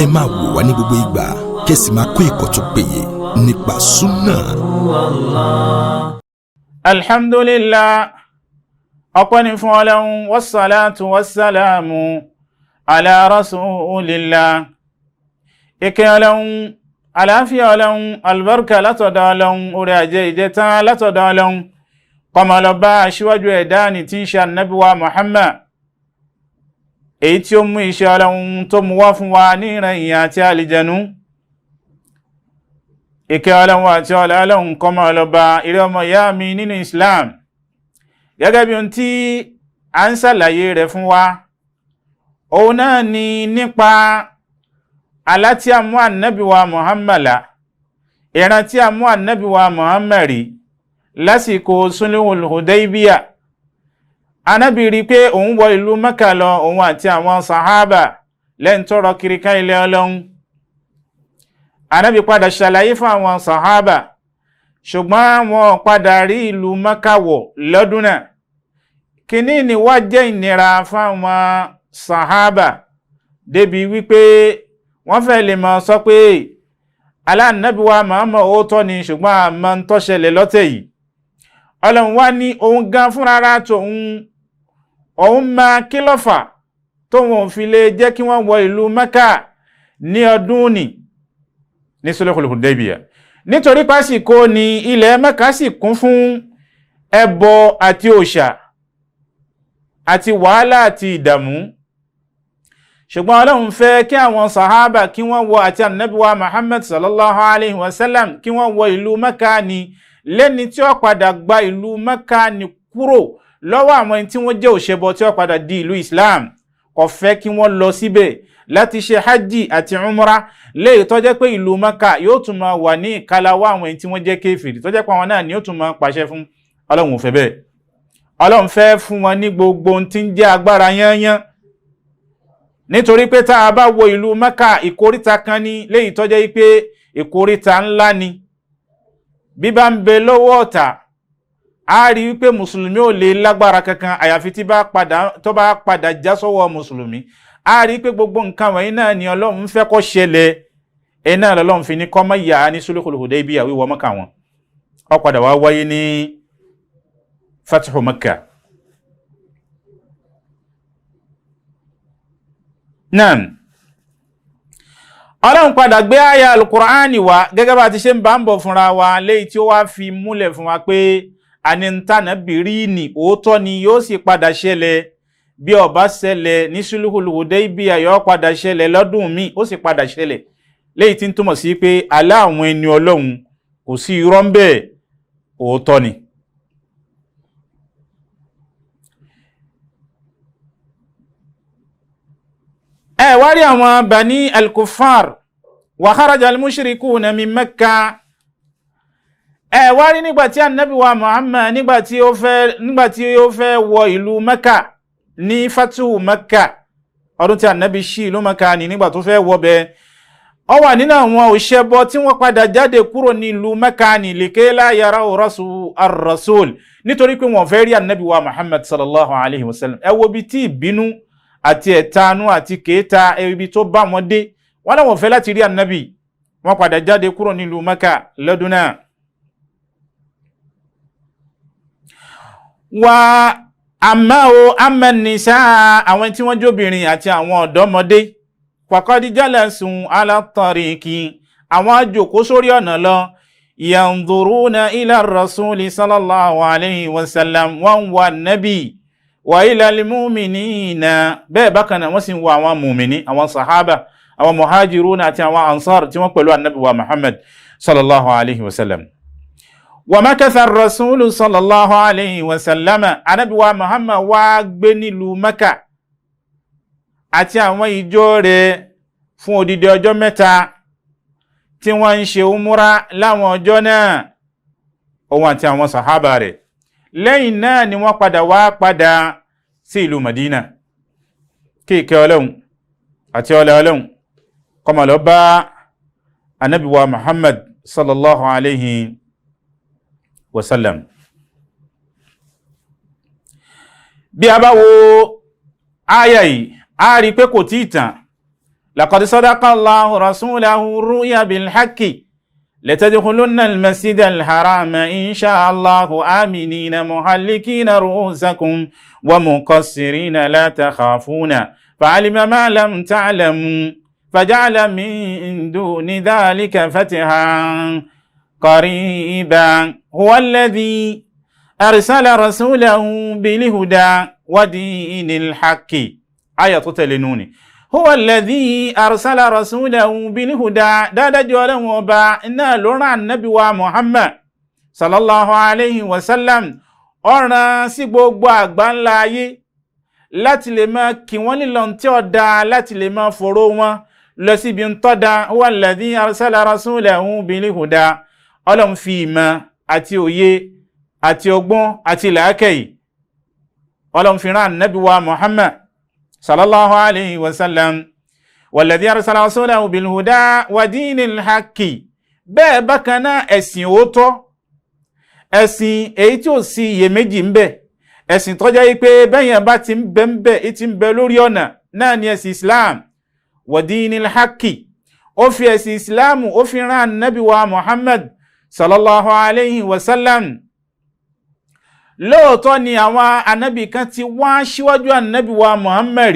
Ẹ máa wò wá ní gbogbo ìgbà kẹ́sì máa kọ́ ẹ̀kọ́ tó péye nípa sunna. Alhamdulillah, ọpẹ́ ni fún Ọlọ́run, wassalatu wassalamu ala rasulillah. Ìkẹ́ Ọlọ́run, àlàáfíà Ọlọ́run, albarka látọ̀dọ̀ Ọlọ́run, orí ajé ìjẹta látọ̀dọ̀ Ọlọ́run kó máa lọ bá aṣíwájú ẹ̀dá ní tí ń ṣe Ànábì wa Muhammad, èyí tí ó mú iṣẹ́ Ọlọ́run tó mú wá fún wa ní ìran ìyàn àti àlìjẹnú. Ìkẹ́ Ọlọ́run àti ọlá Ọlọ́run kó máa lọ bá ìrẹ́ ọmọ ìyá mi nínú Islam. Gẹ́gẹ́ bí ohun tí a ń ṣàlàyé rẹ̀ fún wa, òun náà ni nípa àlá tí a mú Ànábì wa Muhammad lá, ìran tí a mú Ànábì wa Muhammad rí lásìkò Sulhul Hudaybiyah. Ànábì rí pé òun wọ ìlú Mẹ́kà lọ, òun àti àwọn sàhábà lẹ́yìn tó rọ kiri ká ilẹ̀ Ọlọ́run. Ànábì padà ṣàlàyé fún àwọn sàhábà, ṣùgbọ́n wọn padà rí ìlú Mẹ́kà wọ̀ lọ́dún náà. Kìíní ni wá jẹ́ ìnira fáwọn sàhábà débi wípé wọ́n fẹ́ lè máa sọ pé aláànábì wa Muhammad ó tọ́ ni, ṣùgbọ́n àmọ́ ń tó ṣẹlẹ̀ lọ́tẹ̀ yìí. Ọlọ́run wá ní òun gan fúnra tòun, òun máa kí lọ́fà tóun ò fi lè jẹ́ kí wọ́n wọ ìlú Mẹ́kà ní ọdún ní Sulhul Hudaybiyah, nítorí pásìkò ní ilẹ̀ Mẹ́kà sì kún fún ẹbọ àti òòṣà àti wàhálà àti ìdààmú. Ṣùgbọ́n Ọlọ́run fẹ́ kí àwọn sàhábà kí wọ́n wọ àti Ànábì wa Muhammad sallallahu alayhi wa sallam kí wọ́n wọ ìlú Mẹ́kà ní lẹ́ni tí ó padà gba ìlú Mẹ́kà ní kúrò lọ́wọ́ àwọn tí wọ́n jẹ́ òṣèbọ tí ó padà di ìlú Islam. Kò fẹ́ kí wọ́n lọ síbẹ̀ láti ṣe hajj àti umra, léyìí tó jẹ́ pé ìlú Mẹ́kà yóò tún máa wà ní ìkàlàwọ́ àwọn tí wọ́n jẹ́ kéfìrí, tó jẹ́ pé àwọn náà ni yóò tún máa pàṣẹ fún. Ọlọ́run ò fẹ́ bẹ́ẹ̀. Ọlọ́run fẹ́ fún wọn ní gbogbo ohun tí ń jẹ́ agbára yányán, nítorí pé tá a bá wo ìlú Mẹ́kà, ìkóríta kan ní léyìí tó jẹ́ pé ìkóríta ńlá ni. Bí bá ń bẹ lọ́wọ́ ọ̀tá, a rí wípé mùsùlùmí ò lè lágbára kankan àyàfi tí tó bá padà já sọ́wọ́ mùsùlùmí. A rí pé gbogbo nǹkan wọ̀nyí náà ni Ọlọ́run fẹ́ kó ṣẹlẹ̀. Ẹ̀ náà lọ́lọ́run fi ní kó má yà á ní Sulhul Hudaybiyah wíwọ Mẹ́kà wọn. Ó padà wá wáyé ní Fathu Makkah. Naam. Ọlọ́run padà gbé àyà Al-Qur'ani wá gẹ́gẹ́ bá ti ṣe ń bá ń bọ̀ fúnra wa, léyìí tí ó wá fi múlẹ̀ fún wa pé àní ntànàbìrí ni òótọ́ ni yóò sì padà ṣẹlẹ̀. Bí ó bá ṣẹlẹ̀ ní Sulhul Hudaybiyah, yóò padà ṣẹlẹ̀ lọ́dún míì, ó sì padà ṣẹlẹ̀. Léyìí tí ń túmọ̀ sí pé àlá àwọn ẹni Ọlọ́run kò sí irọ́ ń bẹ̀, òótọ́ ni. Ẹ wá rí àwọn Bani al-Kuffar wa kharaja al-mushrikuna min Makkah. Ẹ wá rí nígbà tí Ànábì wa Muhammad nígbà tí ó fẹ́ wọ ìlú Mẹ́kà ní Fatuhu Mẹ́kà, ọdún tí Ànábì ṣí ìlú Mẹ́kà ní, nígbà tó fẹ́ wọ bẹ́ẹ̀, ó wà nínú àwọn òṣèbọ tí wọ́n padà jáde kúrò ní ìlú Mẹ́kà ní likay la yaraw ar-rasul, nítorí pé wọ́n fẹ́ rí Ànábì wa Muhammad sallallahu alayhi wa sallam. Ẹ wo bí tí ìbínú Àti ẹ̀tanú àti kéta, ibi tó bá wọn dé, wọ́n láwọn fẹ́ láti rí ànábì. Wọ́n padà jáde kúrò nílùú Mẹ́kà lọ́dún náà. Wà àmọ́ o amẹ́nisa, àwọn tí wọ́n jóbìnrin àti àwọn ọ̀dọ́mọdé, faqad jalasu ala tariqi, àwọn àjòkó sórí ọ̀nà lọ, yanzuruna ila rasuli sallallahu alayhi wa sallam, wọ́n wà nábì wa ila al-mu'minina, bẹ́ẹ̀ bákan náà wọ́n sì ń wọ àwọn mùmìnì, àwọn sahaba, àwọn muhajiruna àti àwọn ansar tí wọ́n pẹ̀lú annabi wa Muhammad sallallahu alayhi wa sallam. Wa makatha ar-rasulu sallallahu alayhi wa sallam, annabi wa Muhammad wá gbé nílùú Mẹ́kà àti àwọn ìjọ rẹ̀ fún odidi ọjọ́ 3 tí wọ́n ń ṣe umura láwọn ọjọ́ náà, òun àti àwọn sahaba rẹ̀. Lẹ́yìn náà ni wọ́n padà wá padà sí ìlú Madina. Kí ìkẹ́ Ọlọ́run àti ọlá Ọlọ́run kó máa lọ bá Ànábì wa Muhammad sallallahu alayhi wa sallam. Bí a bá wo áyà yìí, a rí pé kò tí tàn. Laqad sadaqa Allahu rasulahu ru'ya bil haqqi latadkhulunna al-masjida al-harama insha Allahu aminina muhallikina ru'usakum wa muqassirina la takhafuna fa'alima ma lam ta'lamu faja'ala min duni dhalika fatihan qariban. Huwa alladhi arsala rasulahu bil huda wa dinil haqqi. Aya tó tẹ̀lé nù ni. Huwa alladhi arsala rasulahu bil huda, dáadájú Ọlọ́run ọba iná ló rán Ànábì wa Muhammad sallallahu alayhi wa sallam, ó rán sí gbogbo àgbáńlá ayé láti lè máa kí wọ́n lílọ tí ó dáa, láti lè máa fòró wọn lọ síbi ń tọ́ da. Huwa alladhi arsala rasulahu bil huda, Ọlọ́run fi ìmọ̀ àti òye àti ọgbọ́n àti làákàyè Ọlọ́run fi rán Ànábì wa Muhammad sallallahu alayhi wa sallam. Walladhi arsala rasulahu bil huda wa dinil haqqi, bẹ́ẹ̀ bákan náà ẹ̀sìn òótọ́, ẹ̀sìn èyí tí ò sí iyèméjì ń bẹ, ẹ̀sìn tó jẹ́ pé bẹ́yẹn bá ti ń bẹ ń bẹ, ti ń bẹ lórí ọ̀nà náà ni ẹ̀sìn Islam. Wa dinil haqqi, ó fi ẹ̀sìn Islam ó fi rán Ànábì wa Muhammad sallallahu alayhi wa sallam. Lóòótọ́ ni àwọn ànábì kan ti wá síwájú ànábì wa Muhammad,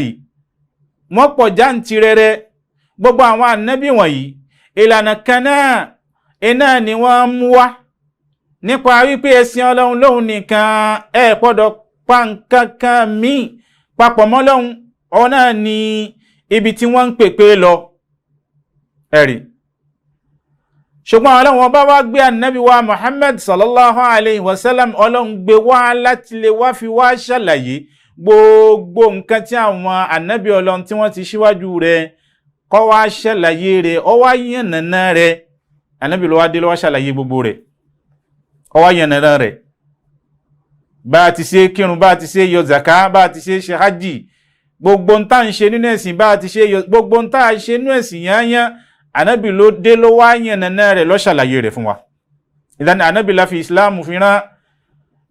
wọ́n pọ̀ jáǹtirẹrẹ. Gbogbo àwọn ànábì wọ̀nyí ìlànà kan náà iná ni wọ́n mú wá nípa wípé ẹ̀sìn Ọlọ́run lóhun nìkan, ẹ gbọ́dọ̀ pa nǹkan kan míì papọ̀ mọ́ Ọlọ́run, ọ̀hún náà ni ibi tí wọ́n ń pèpè lọ. Ẹ̀rí ṣùgbọ́n Ọlọ́run ọba wá gbé ànábì wa Muhammad sallallahu alayhi wa sallam, Ọlọ́run gbé wá láti lè wá fi wá ṣàlàyé gbogbo nǹkan tí àwọn ànábì Ọlọ́run tí wọ́n ti ṣíwájú rẹ̀ kọ́ wá ṣàlàyé rẹ̀, ó wá yànnàná rẹ̀. Ànábì ló wá dé ló wá ṣàlàyé gbogbo rẹ̀, ó wá yànnàná rẹ̀, bá a ti ṣe kírun, bá a ti ṣe yọ zaka, bá a ti ṣe ṣe hajj, gbogbo ń tá ń ṣe nínú ẹ̀sìn, bá a ti ṣe yọ gbogbo ń tá a ṣe nínú ẹ̀sìn yányán, ànábì ló dé ló wá yànnàná rẹ̀ ló ṣàlàyé rẹ̀ fún wa. Ìdáni ànábì la fi ìsìláàmù fi rán,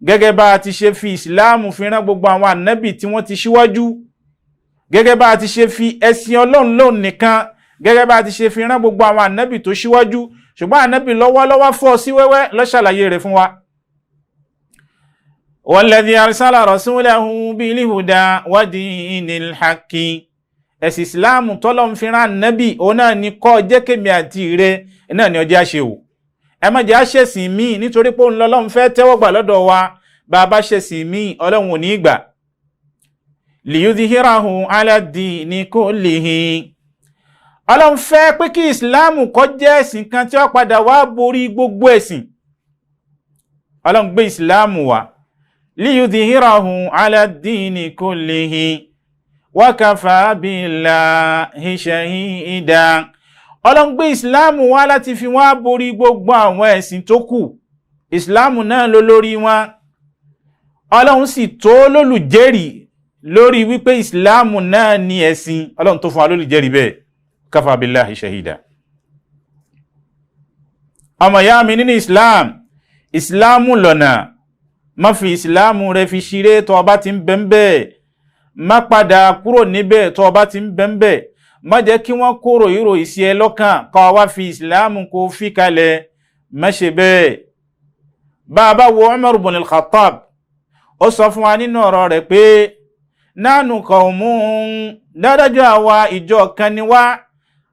gẹ́gẹ́ bá a ti ṣe fi ìsìláàmù fi rán gbogbo àwọn ànábì tí wọ́n ti ṣíwájú, gẹ́gẹ́ bá a ti ṣe fi ẹ̀sìn Ọlọ́run lóun nìkan, gẹ́gẹ́ bá a ti ṣe fi rán gbogbo àwọn ànábì tó ṣíwájú. Ṣùgbọ́n ànábì lọ́wọ́lọ́wọ́ fọ́ sí wẹ́wẹ́ ló ṣàlàyé rẹ̀ fún wa. Walladhi arsala rasulahu bil huda wa dinil haqqi, ẹ̀sìn ìsìláàmù tọ́lọ́ ń fi rán ànábì òun náà ni kọ́ jẹ́ kémi àti rẹ náà ni ọjọ́ àṣẹ o. Ẹ má jẹ́ àṣẹ̀sìn míì nítorí pé òun lọ́lọ́run fẹ́ tẹ́wọ́ gbà lọ́dọ̀ wa. Bá a bá ṣẹ̀sìn míì Ọlọ́run ò ní gbà. Liyudhhirahu ala ddini kullihi, Ọlọ́run fẹ́ pé kí ìsìláàmù kó jẹ́ ẹ̀sìn kan tí ó padà wá borí gbogbo ẹ̀sìn. Ọlọ́run gbé ìsìláàmù wá liyudhhirahu ala ddini kullihi wa kafa billahi shahida. Ọlọ́run gbé ìsìláàmù wá láti fi wá borí gbogbo àwọn ẹ̀sìn tó kù. Ìsìláàmù náà ló lórí wọn. Ọlọ́run sì tó lólùjẹ́rìí lórí wípé ìsìláàmù náà ni ẹ̀sìn. Ọlọ́run tó fún wa lólùjẹ́rìí bẹ́ẹ̀, kafa billahi shahida. Ọmọ ìyá mi nínú islam, ìsìláàmù lọ́nà, má fi ìsìláàmù rẹ fi ṣeré tó ọba ti ń bẹ́ńbẹ́. Má padà kúrò níbẹ̀ tó o bá ti ń bẹ́ ń bẹ̀. Má jẹ́ kí wọ́n kó ròyìnròyìn sí ẹ lọ́kàn kó o wá fi ìsìláàmù kó o fi kalẹ̀. Má ṣe bẹ́ẹ̀. Bá a bá wo Umar ibn al-Khattab, ó sọ fún wa nínú ọ̀rọ̀ rẹ̀ pé nánú qawmun, dádájọ́ àwa ìjọ kan ni wá,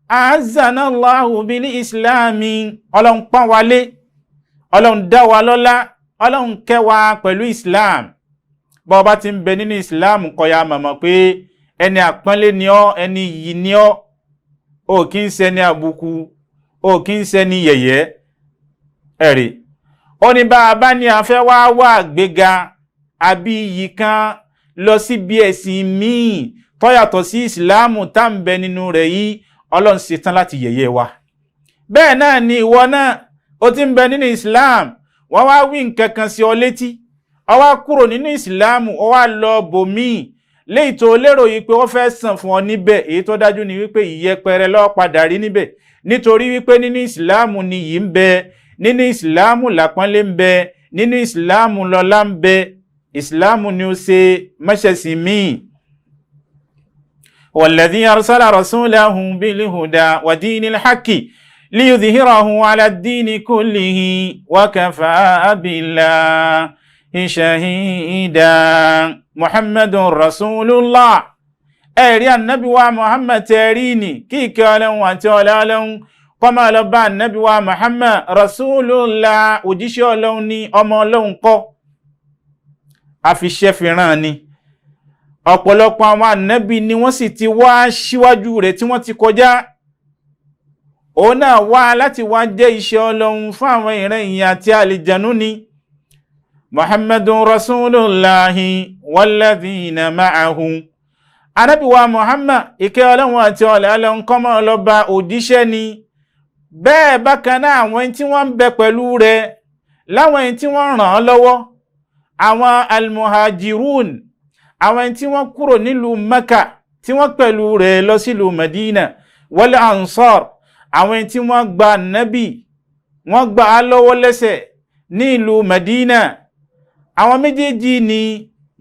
a'azzana Allahu bil islami, Ọlọ́run pọ́n wa lé, Ọlọ́run dá wa lọ́lá, Ọlọ́run kẹ́ wa pẹ̀lú islam. Bá ọba ti ń bẹ nínú islam, kó yá mọ̀mọ́ pé ẹni àpọ́nlé ni ọ́, ẹni yìí ni ọ́, ò kí ń ṣẹni àbùkù, ò kí ń ṣẹni yẹ̀yẹ́. Ẹ̀rí ó ní bá a bá ní a fẹ́ wá wá gbéga àbí iyì kan lọ síbi ẹ̀sìn míì tó yàtọ̀ sí ìsìláàmù tá ń bẹ nínú rẹ̀ yìí, Ọlọ́run ṣetán láti yẹ̀yẹ́ wa. Bẹ́ẹ̀ náà ni ìwọ náà ó ti ń bẹ nínú ìsìláàmù, wọ́n wá wí nǹkan kan sí ọ létí, ó wá kúrò nínú ìsìláàmù, ó wá lọ bòmíì léyìí tó lérò yìí pé ó fẹ́ sàn fún ọ níbẹ̀. Èyí tó dájú ni wípé ìyẹpẹrẹ ló padà rí níbẹ̀, nítorí wípé nínú ìsìláàmù ni yìí ń bẹ, nínú ìsìláàmù làpọ́nlé ń bẹ, nínú ìsìláàmù lọ́lá ń bẹ. Ìsìláàmù ni ó ṣe mọ́ṣẹ̀sìn míì. Walladhi arsala rasulahu bil huda wa dinil haqqi liyudhhirahu ala ad-dini kullihi wa kafa billahi shahida. Muhammadun rasulullah. Ẹ̀rí ànábì wa Muhammad tẹ̀rí ni, kí ìkẹ́ Ọlọ́run àti ọlá Ọlọ́run kó máa lọ bá ànábì wa Muhammad rasulullah, òjíṣẹ́ Ọlọ́run ní, ọmọ Ọlọ́run kọ́, àfiṣẹ́ fi rán ni. Ọ̀pọ̀lọpọ̀ àwọn ànábì ni wọ́n sì ti wá síwájú rẹ̀ tí wọ́n ti kọjá. Òun náà wá láti wá jẹ́ iṣẹ́ Ọlọ́run fún àwọn ìran èèyàn àti àlìjànú ni. Muhammadun rasulullahi walladhina ma'ahu. Ànábì wa Muhammad, ìkẹ́ Ọlọ́run àti ọlá Ọlọ́run kó máa lọ bá, òjíṣẹ́ ni. Bẹ́ẹ̀ bákan náà àwọn tí wọ́n ń bẹ pẹ̀lú rẹ̀, láwọn tí wọ́n ràn án lọ́wọ́, àwọn almuhajirun, àwọn tí wọ́n kúrò nílùú Mẹ́kà tí wọ́n pẹ̀lú rẹ̀ lọ sílùú Madina, wal ansar, àwọn tí wọ́n gba nábì, wọ́n gbà á lọ́wọ́ lẹ́sẹ̀ ní ìlú Madina, àwọn méjèèjì ni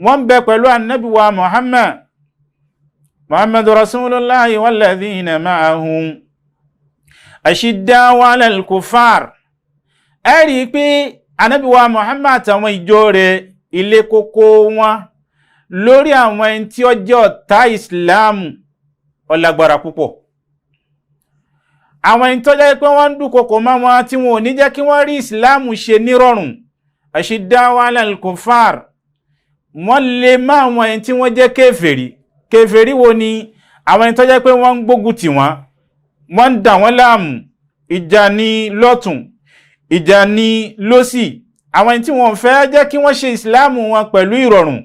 wọ́n ń bẹ pẹ̀lú ànábì wa Muhammad. Muhammadu rasulullahi walladhina ma'ahu ashidda'u 'alal kufar. Ẹ rí i pé ànábì wa Muhammad àtàwọn ìjọ rẹ̀, ilé kókó wọn lórí àwọn ẹni tí ó jẹ́ ọ̀tá ìsìláàmù ó lágbára púpọ̀. Àwọn ẹni tó jẹ́ pé wọ́n ń dúnkokò mọ́ wọn tí wọn ò ní jẹ́ kí wọ́n rí ìsìláàmù ṣe nírọ̀rùn, ashidda'u 'alal kufar, wọ́n lè má àwọn ẹni tí wọ́n jẹ́ kèfèrí. Kèfèrí wo ni? Àwọn ẹni tó jẹ́ pé wọ́n ń gbógun tì wọ́n, wọ́n ń dà wọ́n láàmú, ìjà ní lọ́tùn, ìjà ní lósì, àwọn ẹni tí wọ́n fẹ́ jẹ́ kí wọ́n ṣe ìsìláàmù wọn pẹ̀lú ìrọ̀rùn,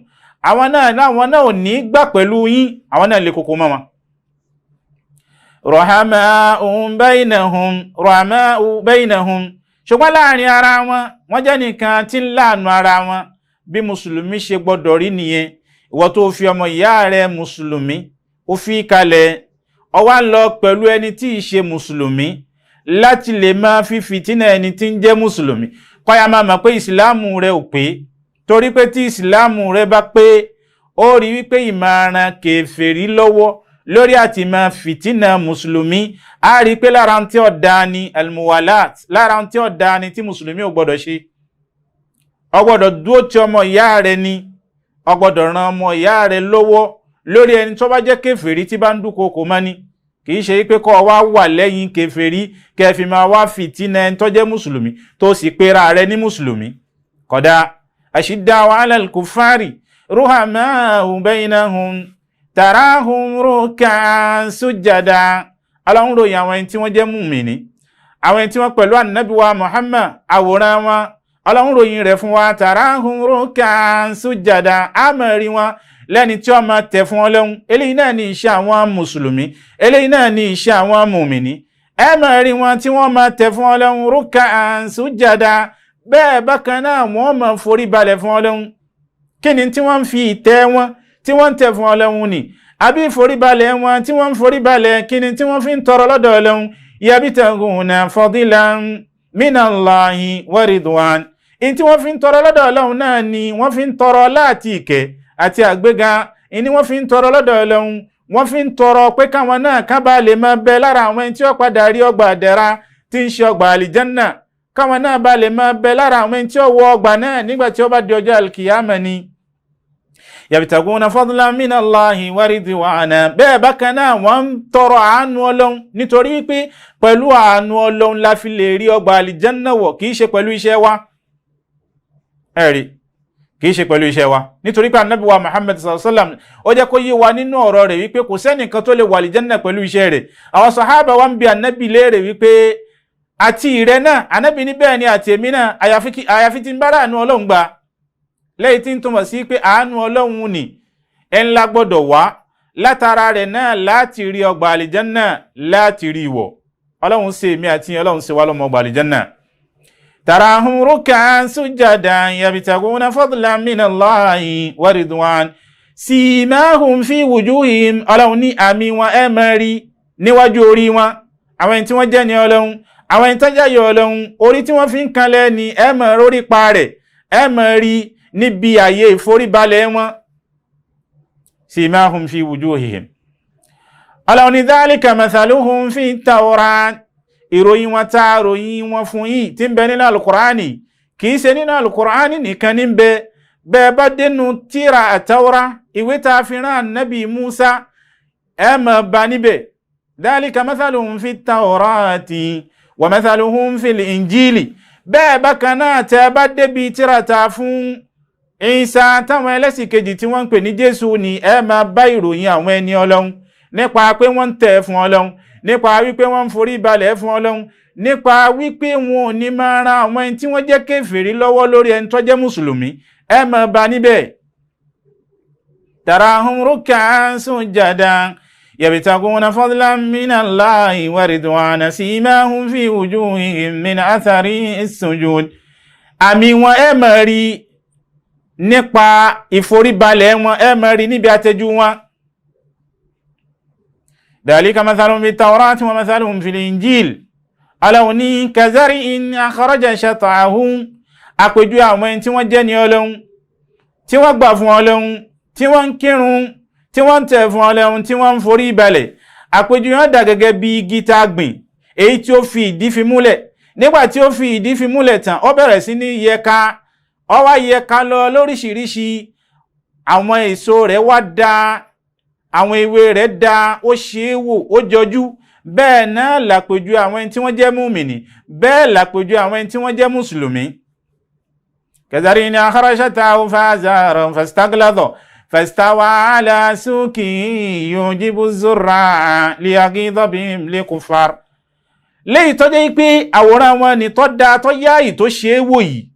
àwọn náà ò ní gbà pẹ̀lú yín, àwọn náà lè kókó mọ́ wọn. Ruhama'u baynahum, ruhama'u baynahum. Ṣùgbọ́n láàrin ara wọn, wọ́n jẹ́ nìkan tí ń láàánú ara wọn. Bí mùsùlùmí ṣe gbọ́dọ̀ rí nìyẹn. Ìwọ tó fi ọmọ ìyá rẹ mùsùlùmí ó fi kalẹ̀, ó wá lọ pẹ̀lú ẹni tí ì ṣe mùsùlùmí láti lè máa fi fìtínà ẹni tí ń jẹ́ mùsùlùmí, kọ́ya máa mọ̀ pé ìsìláàmù rẹ ò pé. Torí pé tí ìsìláàmù rẹ bá pé, ó rí wípé ìmọ̀ràn kèfèrí lọ́wọ́ lórí àti máa fìtínà mùsùlùmí, á rí pé lára tí ó dáa ni almuwalat, lára tí ó dáa ni tí mùsùlùmí ò gbọ́dọ̀ ṣe. Ó gbọ́dọ̀ dúró ti ọmọ ìyá rẹ ni, ó gbọ́dọ̀ ran ọmọ ìyá rẹ lọ́wọ́ lórí ẹni tó bá jẹ́ kèfèrí tí bá ń dúnkokò mọ́ ni. Kì í ṣe pé kó wá wà lẹ́yìn kèfèrí kẹ́ fi máa wá fìtínà ẹni tó jẹ́ mùsùlùmí tó sì pera rẹ ní mùsùlùmí. Kódà ashidda'u 'alal kuffari ruhama'u baynahum tarahum ruk'an sujjada. Ọlọ́run ròyìn àwọn ẹni tí wọ́n jẹ́ mùmìnì, àwọn ẹni tí wọ́n pẹ̀lú ànábì wa Muhammad, àwòrán wọn Ọlọ́run ròyìn rẹ̀ fún wa, tarahum ruk'an sujjada, á máa rí wọn lẹ́ni tí ó máa tẹ̀ fún Ọlọ́run. Eléyìí náà ní iṣẹ́ àwọn mùsùlùmí, eléyìí náà ní iṣẹ́ àwọn mùmìnì. Ẹ máa rí wọn tí wọ́n máa tẹ̀ fún Ọlọ́run ruk'an sujjada, bẹ́ẹ̀ bákan náà wọ́n máa forí balẹ̀ fún Ọlọ́run. Kí ni tí wọ́n ń fi ìtẹ́ wọn tí wọ́n ń tẹ̀ fún Ọlọ́run ni? Àbí ìforíbalẹ̀ wọn tí wọ́n ń foríbalẹ̀, kí ni tí wọ́n fi ń tọrọ lọ́dọ̀ Ọlọ́run? Yabtaguna fadilan minallahi wa ridwan. In tí wọ́n fi ń tọrọ lọ́dọ̀ Ọlọ́run náà ni wọ́n fi ń tọrọ láti ìkẹ́ àti àgbéga Ìní wọ́n fi ń tọrọ lọ́dọ̀ Ọlọ́run, wọ́n fi ń tọrọ pé káwọn náà ká bá lè máa bẹ lára àwọn ẹni tí ó padà rí ọgbà àdẹ̀ra tí ń ṣe ọgbà àlìjánà, káwọn náà bá lè máa bẹ lára àwọn ẹni tí ó wọ ọgbà náà nígbà tí ó bá di ọjọ́ alkiyama ni. Yabtaguna fadlan minallahi wa ridwana. Bẹ́ẹ̀ bákan náà wọ́n ń tọrọ àánú Ọlọ́run, nítorí wípé pẹ̀lú àánú Ọlọ́run la fi lè rí ọgbà àlìjánà wọ̀, kì í ṣe pẹ̀lú iṣẹ́ wa. Ẹ̀rí, kì í ṣe pẹ̀lú iṣẹ́ wa, nítorí pé Ànábì wa Muhammad sallallahu alaihi wasallam ó jẹ́ kó yé wa nínú ọ̀rọ̀ rẹ̀ wípé kò sẹ́nìkan tó lè wà àlìjánà pẹ̀lú iṣẹ́ rẹ̀. Àwọn sàhábà wa ń bi Ànábì léèrè wípé àti ìrẹ náà? Ànábì ní bẹ́ẹ̀ ni, àti èmi náà, àyàfi tí ń bára àánú Ọlọ́run gbà. Lẹ́yìn tí ń túmọ̀ sí pé àánú Ọlọ́run ni ẹ̀ ńlá gbọ́dọ̀ wá látara rẹ̀ náà láti rí ọgbà àlìjánà, láti rí ìwọ̀. Ọlọ́run ṣe èmi àti Ọlọ́run ṣe wá lọ́mọ ọgbà àlìjánà. Tarahum ruk'an sujadan yabtaguna fadlan minallahi wa ridwan simahum fi wujuhihim. Ọlọ́run ní àmì wọn ẹ máa rí níwájú orí wọn, àwọn ẹni tí wọ́n jẹ́ ní Ọlọ́run, àwọn ẹni tó jẹ́ Ọlọ́run, orí tí wọ́n fi ń kanlẹ̀ ni ẹ máa rórí pa rẹ̀, ẹ máa rí níbi àyè ìforíbalẹ̀ wọn. Simahum fi wujuhihim. Ọlọ́run ní dhalika mathaluhum fi tawrat. Ìròyìn wọn tá a ròyìn wọn fún yìí tí ń bẹ nínú alukur'ani, kì í ṣe nínú alukur'ani nìkan ní bẹ, bẹ́ẹ̀ bá dénú tíra àtàwọ́rá, ìwé tá a fi rán ànábì Musa, ẹ máa bá níbẹ̀. Dhalika mathaluhum fi tawrati wa mathaluhum fil injili. Bẹ́ẹ̀ bákan náà tẹ́ bá débi tíra ta fún Ìsá táwọn ẹlẹ́sìn kejì tí wọ́n ń pè ní Jésù ni, ẹ máa bá ìròyìn àwọn ẹni Ọlọ́run nípa pé wọ́n ń tẹ̀ fún Ọlọ́run, nípa wípé wọ́n ń forí balẹ̀ fún Ọlọ́run, nípa wípé wọn ò ní máa ran àwọn ẹni tí wọ́n jẹ́ kèfèrí lọ́wọ́ lórí ẹni tó jẹ́ mùsùlùmí, ẹ máa bá níbẹ̀. Tarahum ruk'an sujadan yabtaguna fadlan minallahi wa ridwana simahum fi wujuhihim min athari as-sujud. Àmì wọn ẹ máa rí nípa ìforíbalẹ̀ wọn, ẹ máa rí níbi àtẹ́jú wọn. Dhalika mathaluhum fi tawrati wa mathaluhum fil injil. Ọlọ́run ní kazari'in akhraja shat'ahu. Àpèjú àwọn ẹni tí wọ́n jẹ́ ní Ọlọ́run, tí wọ́n gbà fún Ọlọ́run, tí wọ́n ń kírun, tí wọ́n ń tẹ̀ fún Ọlọ́run, tí wọ́n ń forí balẹ̀, àpèjú wọn dà gẹ́gẹ́ bí igi tá a gbìn, èyí tí ó fi ìdí fi múlẹ̀. Nígbà tí ó fi ìdí fi múlẹ̀ tán, ó bẹ̀rẹ̀ sí ní yẹka, ó wá yẹka lọ lóríṣiríṣi, àwọn èso rẹ̀ wá da, àwọn ewé rẹ̀ da, ó ṣe é wò, ó jọjú. Bẹ́ẹ̀ náà làpèjú àwọn ẹni tí wọ́n jẹ́ múmìnì, bẹ́ẹ̀ làpèjú àwọn ẹni tí wọ́n jẹ́ mùsùlùmí. Kazari'in akhraja shat'ahu fa'azarahu fastaghladha fastawa ala suqihi yujibu zurra'a liyaghidha bihim likuffar. Léyìí tó jẹ́ pé àwòrán wọn ni tó dáa, tó yáàyè, tó ṣe é wò yìí,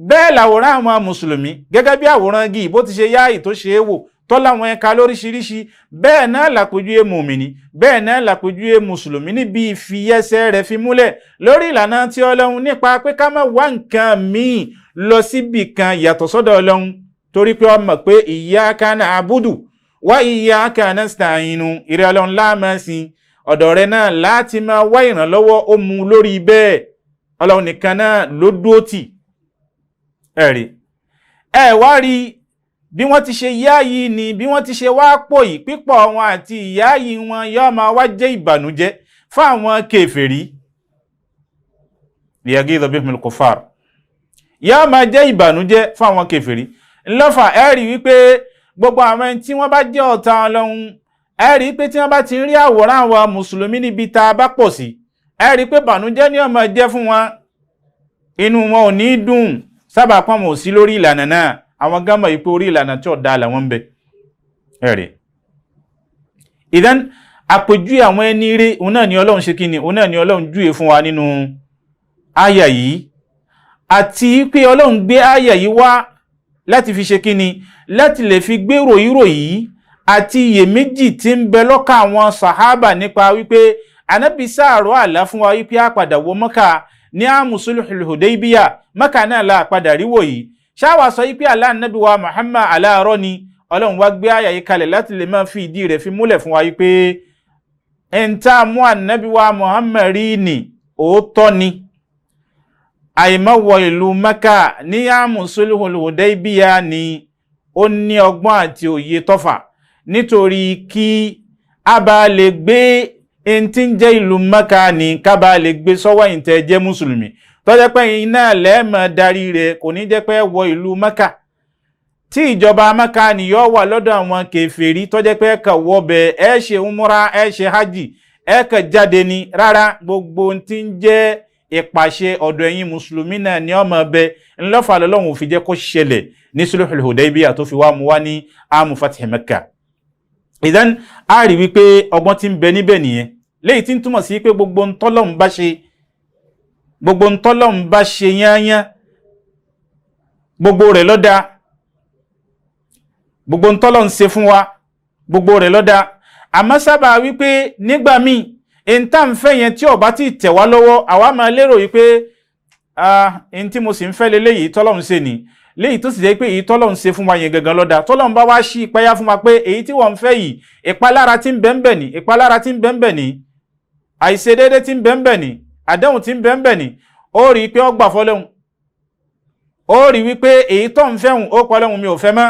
bẹ́ẹ̀ làwòrán àwọn mùsùlùmí gẹ́gẹ́ bí àwòrán igi bó ti ṣe yáàyè tó ṣe é wò, tó láwọn ẹ̀ka lóríṣiríṣi, bẹ́ẹ̀ náà làpèjúwe mùmìnì, bẹ́ẹ̀ náà làpèjúwe mùsùlùmí níbi ìfiyẹsẹ̀ rẹ̀ fi múlẹ̀ lórí ìlànà tí Ọlọ́run, nípa pé ká má wá nǹkan míì lọ síbì kan yàtọ̀ sọ́dọ̀ Ọlọ́run, torí pé ó mọ̀ pé iyyaka na'budu wa iyyaka nasta'inu, ìrẹ́ Ọlọ́run láàmú sí, ọ̀dọ̀ rẹ̀ náà láti máa wá ìrànlọ́wọ́. Ó mú lórí bẹ́ẹ̀, Ọlọ́run nìkan náà ló dúró tì. Ẹ̀rí ẹ wá rí bí wọ́n ti ṣe yá yìí ni, bí wọ́n ti ṣe wá pọ̀ yìí, pípọ̀ wọn àti ìyá yìí wọn yóò máa wá jẹ́ ìbànújẹ́ fún àwọn kèfèrí. Liyagidha bihimul kuffar, yóò máa jẹ́ ìbànújẹ́ fún àwọn kèfèrí. Ńlọ́fà ẹ rí wípé gbogbo àwọn ẹni tí wọ́n bá jẹ́ ọ̀tá Ọlọ́run, ẹ rí pé tí wọ́n bá ti rí àwòrán àwọn mùsùlùmí níbi tá a bá pọ̀ sí, ẹ rí pé ìbànújẹ́ ni ó máa jẹ́ fún wọn, inú wọn ò ní dùn, sábà pọ́n wọn ò sí lórí ìlànà náà. Àwọn gámà yìí pé orí ìlànà tí ó dáa làwọn ń bẹ. Ẹ̀rí ìdán àpèjúwe àwọn ẹni ire, òun náà ni Ọlọ́run ṣe kí ni, òun náà ni Ọlọ́run júwe fún wa nínú àyà yìí, àti pé Ọlọ́run gbé àyà yìí wá láti fi ṣe kí ni, láti lè fi gbé ròyìnròyìn àti iyèméjì tí ń bẹ lọ́kàn àwọn sàhábà nípa wípé Ànábì sáàrọ̀ àlá fún wa wípé a padà wọ Mọ́kà ní àmù sulhul Hudaybiyah, Mọ́kà náà la padà ríwò yìí. Ṣáwà sọ wípé àlá Ànábì wa Muhammad aláàárọ̀ ni. Ọlọ́run wá gbé àyà yìí kalẹ̀ láti lè máa fi ìdí rẹ̀ fi múlẹ̀ fún wa wípé ẹn tá a mú Ànábì wa Muhammad rí ni òótọ́ ni, àìmọ́wọ ìlú Mẹ́kà ní àmù sulhul Hudaybiyah ni ó ní ọgbọ́n àti òye tọ́fà. Nítorí kí a bá lè gbé ẹni tí ń jẹ́ ìlú Mẹ́kà ní ká bá lè gbé sọ́wọ́ ìtẹ́ jẹ́ mùsùlùmí, tó jẹ́ pé iná lẹ́ẹ̀mọ̀ darí rẹ̀, kò ní jẹ́ pé wọ ìlú Mẹ́kà tí ìjọba Mẹ́kà ni yóò wà lọ́dọ̀ àwọn kèfèrí, tó jẹ́ pé ẹ kàn wọbẹ̀, ẹ ṣe umra, ẹ ṣe hajj, ẹ kàn jáde ni. Rárá, gbogbo ohun tí ń jẹ́ ìpàṣẹ ọ̀dọ̀ ẹ̀yin mùsùlùmí náà ni ọmọ ọbẹ̀ ńlọ́fà lọ́lọ́run ò fi jẹ́ kó ṣẹlẹ̀ ní sulhul Hudaybiyah tó fi wá mu wá ní amu fath Mẹ́kà. Ìdán a rí wípé ọgbọ́n tí ń bẹ níbẹ̀ nìyẹn, léyìí tí ń túmọ̀ sí pé gbogbo ntọ́lọ́run bá ṣe, gbogbo ntọ́lọ́run bá ṣe yányán, gbogbo rẹ̀ ló dáa. Gbogbo ntọ́lọ́run ṣe fún wa, gbogbo rẹ̀ ló dáa. Àmọ́ sábà wípé nígbà míì ìta ń fẹ́ yẹn tí ó bá ti tẹ̀ wá lọ́wọ́, àwa máa lérò wípé n tí mo sì ń fẹ́ leléyìí tọ́lọ́run ṣe ni, léyìí tó sì jẹ́ pé èyí tọ́lọ́run ṣe fún wa yẹn gangan ló dáa. Tọ́lọ́run bá wá ṣí ìpayà fún wa pé èyí tí wọ́n ń fẹ́ yìí, ìpalára tí ń bẹ ń bẹ ní, ìpalára tí ń bẹ ń bẹ ní, àìṣedéédé tí ń bẹ ń bẹ ní, àdéhùn tí ń bẹ ń bẹ ní, ó rí i pé ó gbà fọ́lọ́hun, ó rí wípé èyí tó ń fẹ́hùn ó pọ́ lọ́hùn mi ò fẹ́ mọ́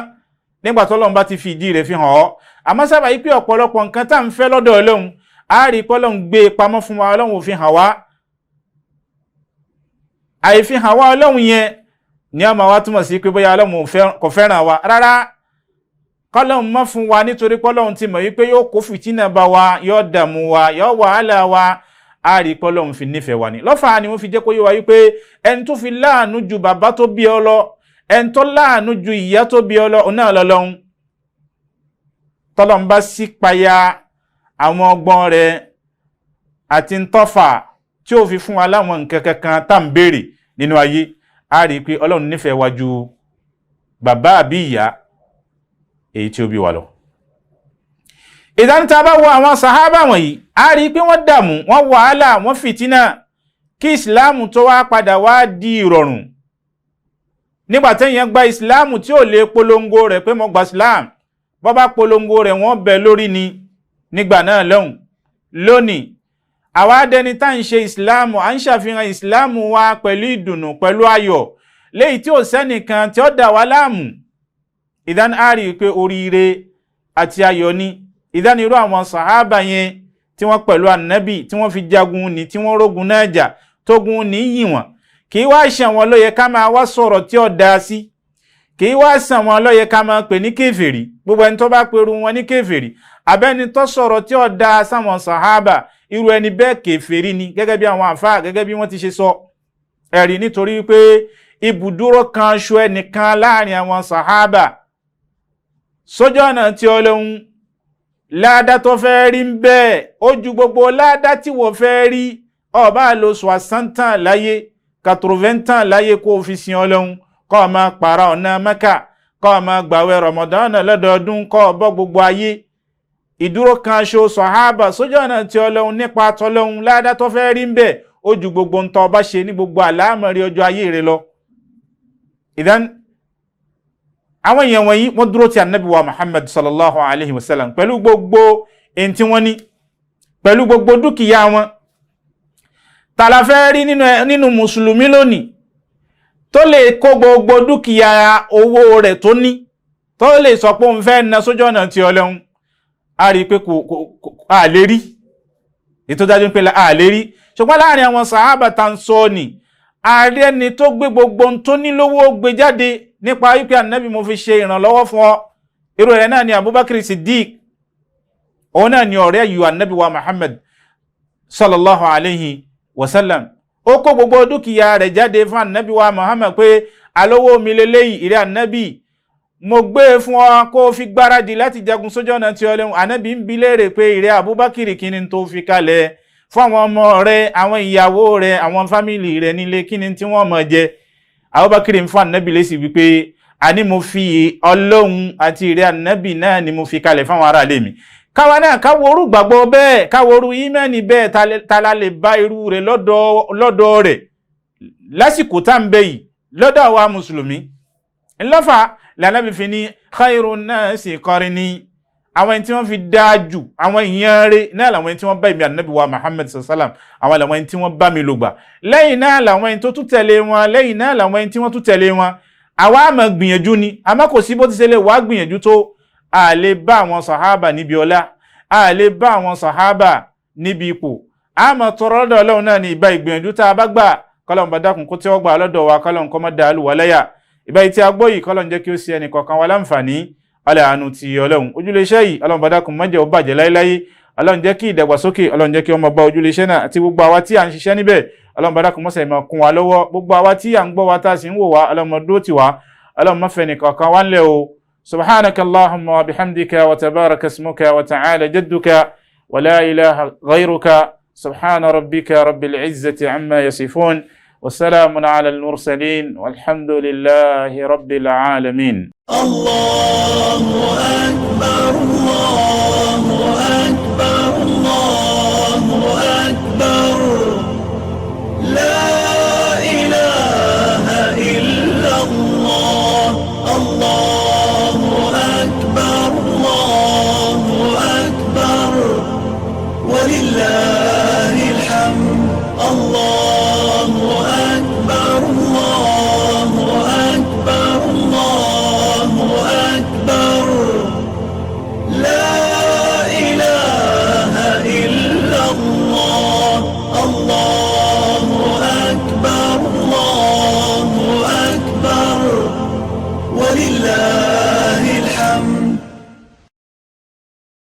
nígbà tọ́lọ́run bá ti fi ìdí rẹ̀ fi hàn ọ́. Àmọ́ sábà yìí pé ọ̀pọ̀lọpọ̀ nǹkan tá à ń fẹ́ lọ́dọ̀ Ọlọ́run, á rí i pé Ọlọ́run gbé e pamọ́ fún wa, Ọlọ́run ò fi hàn wá. Àìfihàn wá Ọlọ́run yẹn ni a máa wá túmọ̀ sí pé bóyá Ọlọ́run kò fẹ́ràn wa. Rárá, kọ́lọ́run mọ́ fún wa nítorí pé Ọlọ́run ti mọ̀ wípé yóò kó fìtínà bá wa, yóò dààmú wa, yóò wàhálà wa. Á rí i pé Ọlọ́run fi nífẹ̀ẹ́ wa ni. Lọ́fà ni wọ́n fi jẹ́ kó yé wa wípé ẹni tó fi láàánú ju bàbá tó bí ọ lọ, ẹni tó láàánú ju ìyá tó bí ọ lọ, òun náà lọ́lọ́run. Tọ́lọ́run bá sí payá àwọn ọgbọ́n rẹ̀ àti ntọ́fà tí ó fi fún wa láwọn nǹkan kankan tá à ń béèrè nínú ayé, á rí i pé Ọlọ́run nífẹ̀ẹ́ wa ju bàbá àbí ìyá èyí tí ó bí wa lọ. Ìdánitá bá wo àwọn sàhábà wọ̀nyí, á rí i pé wọ́n dààmú, wọ́n wàhálà, wọ́n fìtínà kí ìsìláàmù tó wá padà wá di ìrọ̀rùn. Nígbà téèyàn gba ìsìláàmù tí ò lè polongo rẹ̀ pé mo gba ìsìláàmù, bọ́ bá polongo rẹ̀, wọ́n bẹ̀ lórí ni nígbà náà lọ́hùn. Lónìí, àwa dẹni tá ń ṣe ìsìláàmù, à ń ṣàfihàn ìsìláàmù wa pẹ̀lú ìdùnnú, pẹ̀lú ayọ̀, léyìí tí ò sẹ́nìkan tí ó dà wá láàmú. Ìdán á rí i pé oríire àti ayọ̀ ni. Ìdán irú àwọn sàhábà yẹn tí wọ́n pẹ̀lú ànábì, tí wọ́n fi jagun ní, tí wọ́n rógun náà jà, tógun ní yìn wọ́n, kì í wá ṣe àwọn ló yẹ ká máa wá sọ̀rọ̀ tí ó dáa sí, kì í wá ṣe àwọn ló yẹ ká máa pè ní kèfèrí. Gbogbo ẹni tó bá peru wọn ní kèfèrí, abẹ́ni tó sọ̀rọ̀ tí ó dáa sáwọn sàhábà, irú ẹni bẹ́ẹ̀ kèfèrí ni, gẹ́gẹ́ bí àwọn àfáà, gẹ́gẹ́ bí wọ́n ti ṣe sọ ẹ̀rí. Nítorí pé ibùdúró kan ṣo ẹnìkan láàrin àwọn sàhábà sójú ọ̀nà tí Ọlọ́hun, láàdá tó fẹ́ rí ń bẹ́ẹ̀ ó ju gbogbo láàdá tí wọ́n fẹ́ rí. Ọba lo 60 ans láyé, 80 ans láyé, kó o fi sin Ọlọ́hun, kó o máa pààrà ọ̀nà Mẹ́kà, kó o máa gbàwẹ̀ Ramadan lọ́dọọdún, kó o bọ́ gbogbo ayé, ìdúró kan ṣo sàhábà sójú ọ̀nà tí Ọlọ́hun nípa tọlọ́hun, láàdá tó fẹ́ rí ń bẹ́ẹ̀ ó ju gbogbo ń tọ́ ọba ṣe ní gbogbo àlámọ̀rí ọjọ́ ayé rẹ lọ. Ìdán àwọn èèyàn wọ̀nyí, wọ́n dúró ti ànábì wa Muhammad sallallahu alayhi wa sallam pẹ̀lú gbogbo èyí tí wọ́n ní, pẹ̀lú gbogbo dúkìá wọn. Tàlà fẹ́ rí nínú mùsùlùmí lónìí tó lè kó gbogbo dúkìá owó rẹ̀ tó ní, tó lè sọ pé òun fẹ́ na sójú ọ̀nà tí Ọlọ́run? A rí i pé kò a lè rí ètò dájú pé a lè rí. Ṣùgbọ́n láàrin àwọn sàhábà tá ń sọ ni, ààrẹ ẹni tó gbé gbogbo ohun tó ní lówó gbé jáde nípa wípé, "Ànábì, mo fi ṣe ìrànlọ́wọ́ fún ọ." Irú rẹ̀ náà ni Abubakar Siddiq. Òun náà ni ọ̀rẹ́ yìí ànábì wa Muhammad sallallahu alayhi wa sallam. Ó kó gbogbo dúkìá rẹ̀ jáde fún ànábì wa Muhammad pé, "Alówó mi lélẹ́yìí, ìrẹ́ ànábì, mo gbé e fún ọ kó o fi gbáradì láti jagun sójú ọ̀nà tí Ọlọ́run." Ànábì ń bi léèrè pé, "Ìrẹ́ Abubakar, kí ni tó fi kalẹ̀ fún àwọn ọmọ rẹ, àwọn ìyàwó rẹ, àwọn family rẹ nílé? Kí ni tí wọ́n mọ̀ jẹ?" Abubakar ń fún ànábì lésì wípé, "Àní mo fi Ọlọ́run àti ìrẹ́ ànábì náà ni mo fi kalẹ̀ fáwọn aráalé mi." Káwa náà káwo orú gbàgbọ́ bẹ́ẹ̀, káwo orú ìmánì bẹ́ẹ̀, ta la lè bá irú rẹ̀ lọ́dọ̀ rẹ̀ lásìkò tá ń bẹ yìí lọ́dọ̀ àwa mùsùlùmí? Ńlọ́fà lànàbí fi ní khairun nasi qarni, àwọn ẹni tí wọ́n fi dáa jù, àwọn èèyàn rẹ̀ náà làwọn ẹni tí wọ́n bá ìmì ànábì wa Muhammad sallam, àwọn làwọn ẹni tí wọ́n bá mi lò gbà, lẹ́yìn náà làwọn ẹni tó tún tẹ̀lé wọn, lẹ́yìn náà làwọn ẹni tí wọ́n tún tẹ̀lé wọn. Àwa á máa gbìyànjú ni, àmọ́ kò sí bó ti ṣe lè wàá gbìyànjú tó. A lè bá àwọn sàhábà níbi ọlá, a lè bá àwọn sàhábà níbi ipò. A máa tọrọ lọ́dọ̀ Ọlọ́run náà ní ìbá ìgbìyànjú tá a bá gbà, kọ́lọ́n bá dákun kó tẹ́wọ́ gbà lọ́dọ̀ wa, kọ́lọ́n kó má dà á lù wá láyà. Ìbá yìí tí a gbọ́ yìí, kọ́lọ́n jẹ́ kí ó ṣe ẹnì kọ̀ọ̀kan wa láǹfààní alẹ́ àánú ti Ọlọ́run. Ojúlé iṣẹ́ yìí, Ọlọ́run bá dákun má jẹ́ ó bàjẹ́ láéláé. Ọlọ́run jẹ́ kí ìdàgbàsókè, Ọlọ́run jẹ́ kí ó máa bá ojúlé iṣẹ́ náà àti gbogbo àwa tí à ń ṣiṣẹ́ níbẹ̀. Ọlọ́run bá dákun mọ́sẹ̀ máa kún wa lọ́wọ́. Gbogbo àwa tí à ń gbọ́ wa, tá a sì ń wò wá, Ọlọ́run máa dúró tì wá. Ọlọ́run má fẹ́ nìkọ̀ọ̀kan wá ńlẹ̀ o. سبحانك اللهم وبحمدك وتبارك اسمك وتعالى جدك ولا إله غيرك. سبحان ربك رب العزة عما يصفون، وسلام على المرسلين، والحمد لله رب العالمين. الله أكبر، الله أكبر، الله أكبر، لا إله إلا الله، الله أكبر، الله أكبر، ولله الحمد. الله أكبر، الله أكبر، الله أكبر، لا إله إلا الله، الله أكبر، الله أكبر، ولله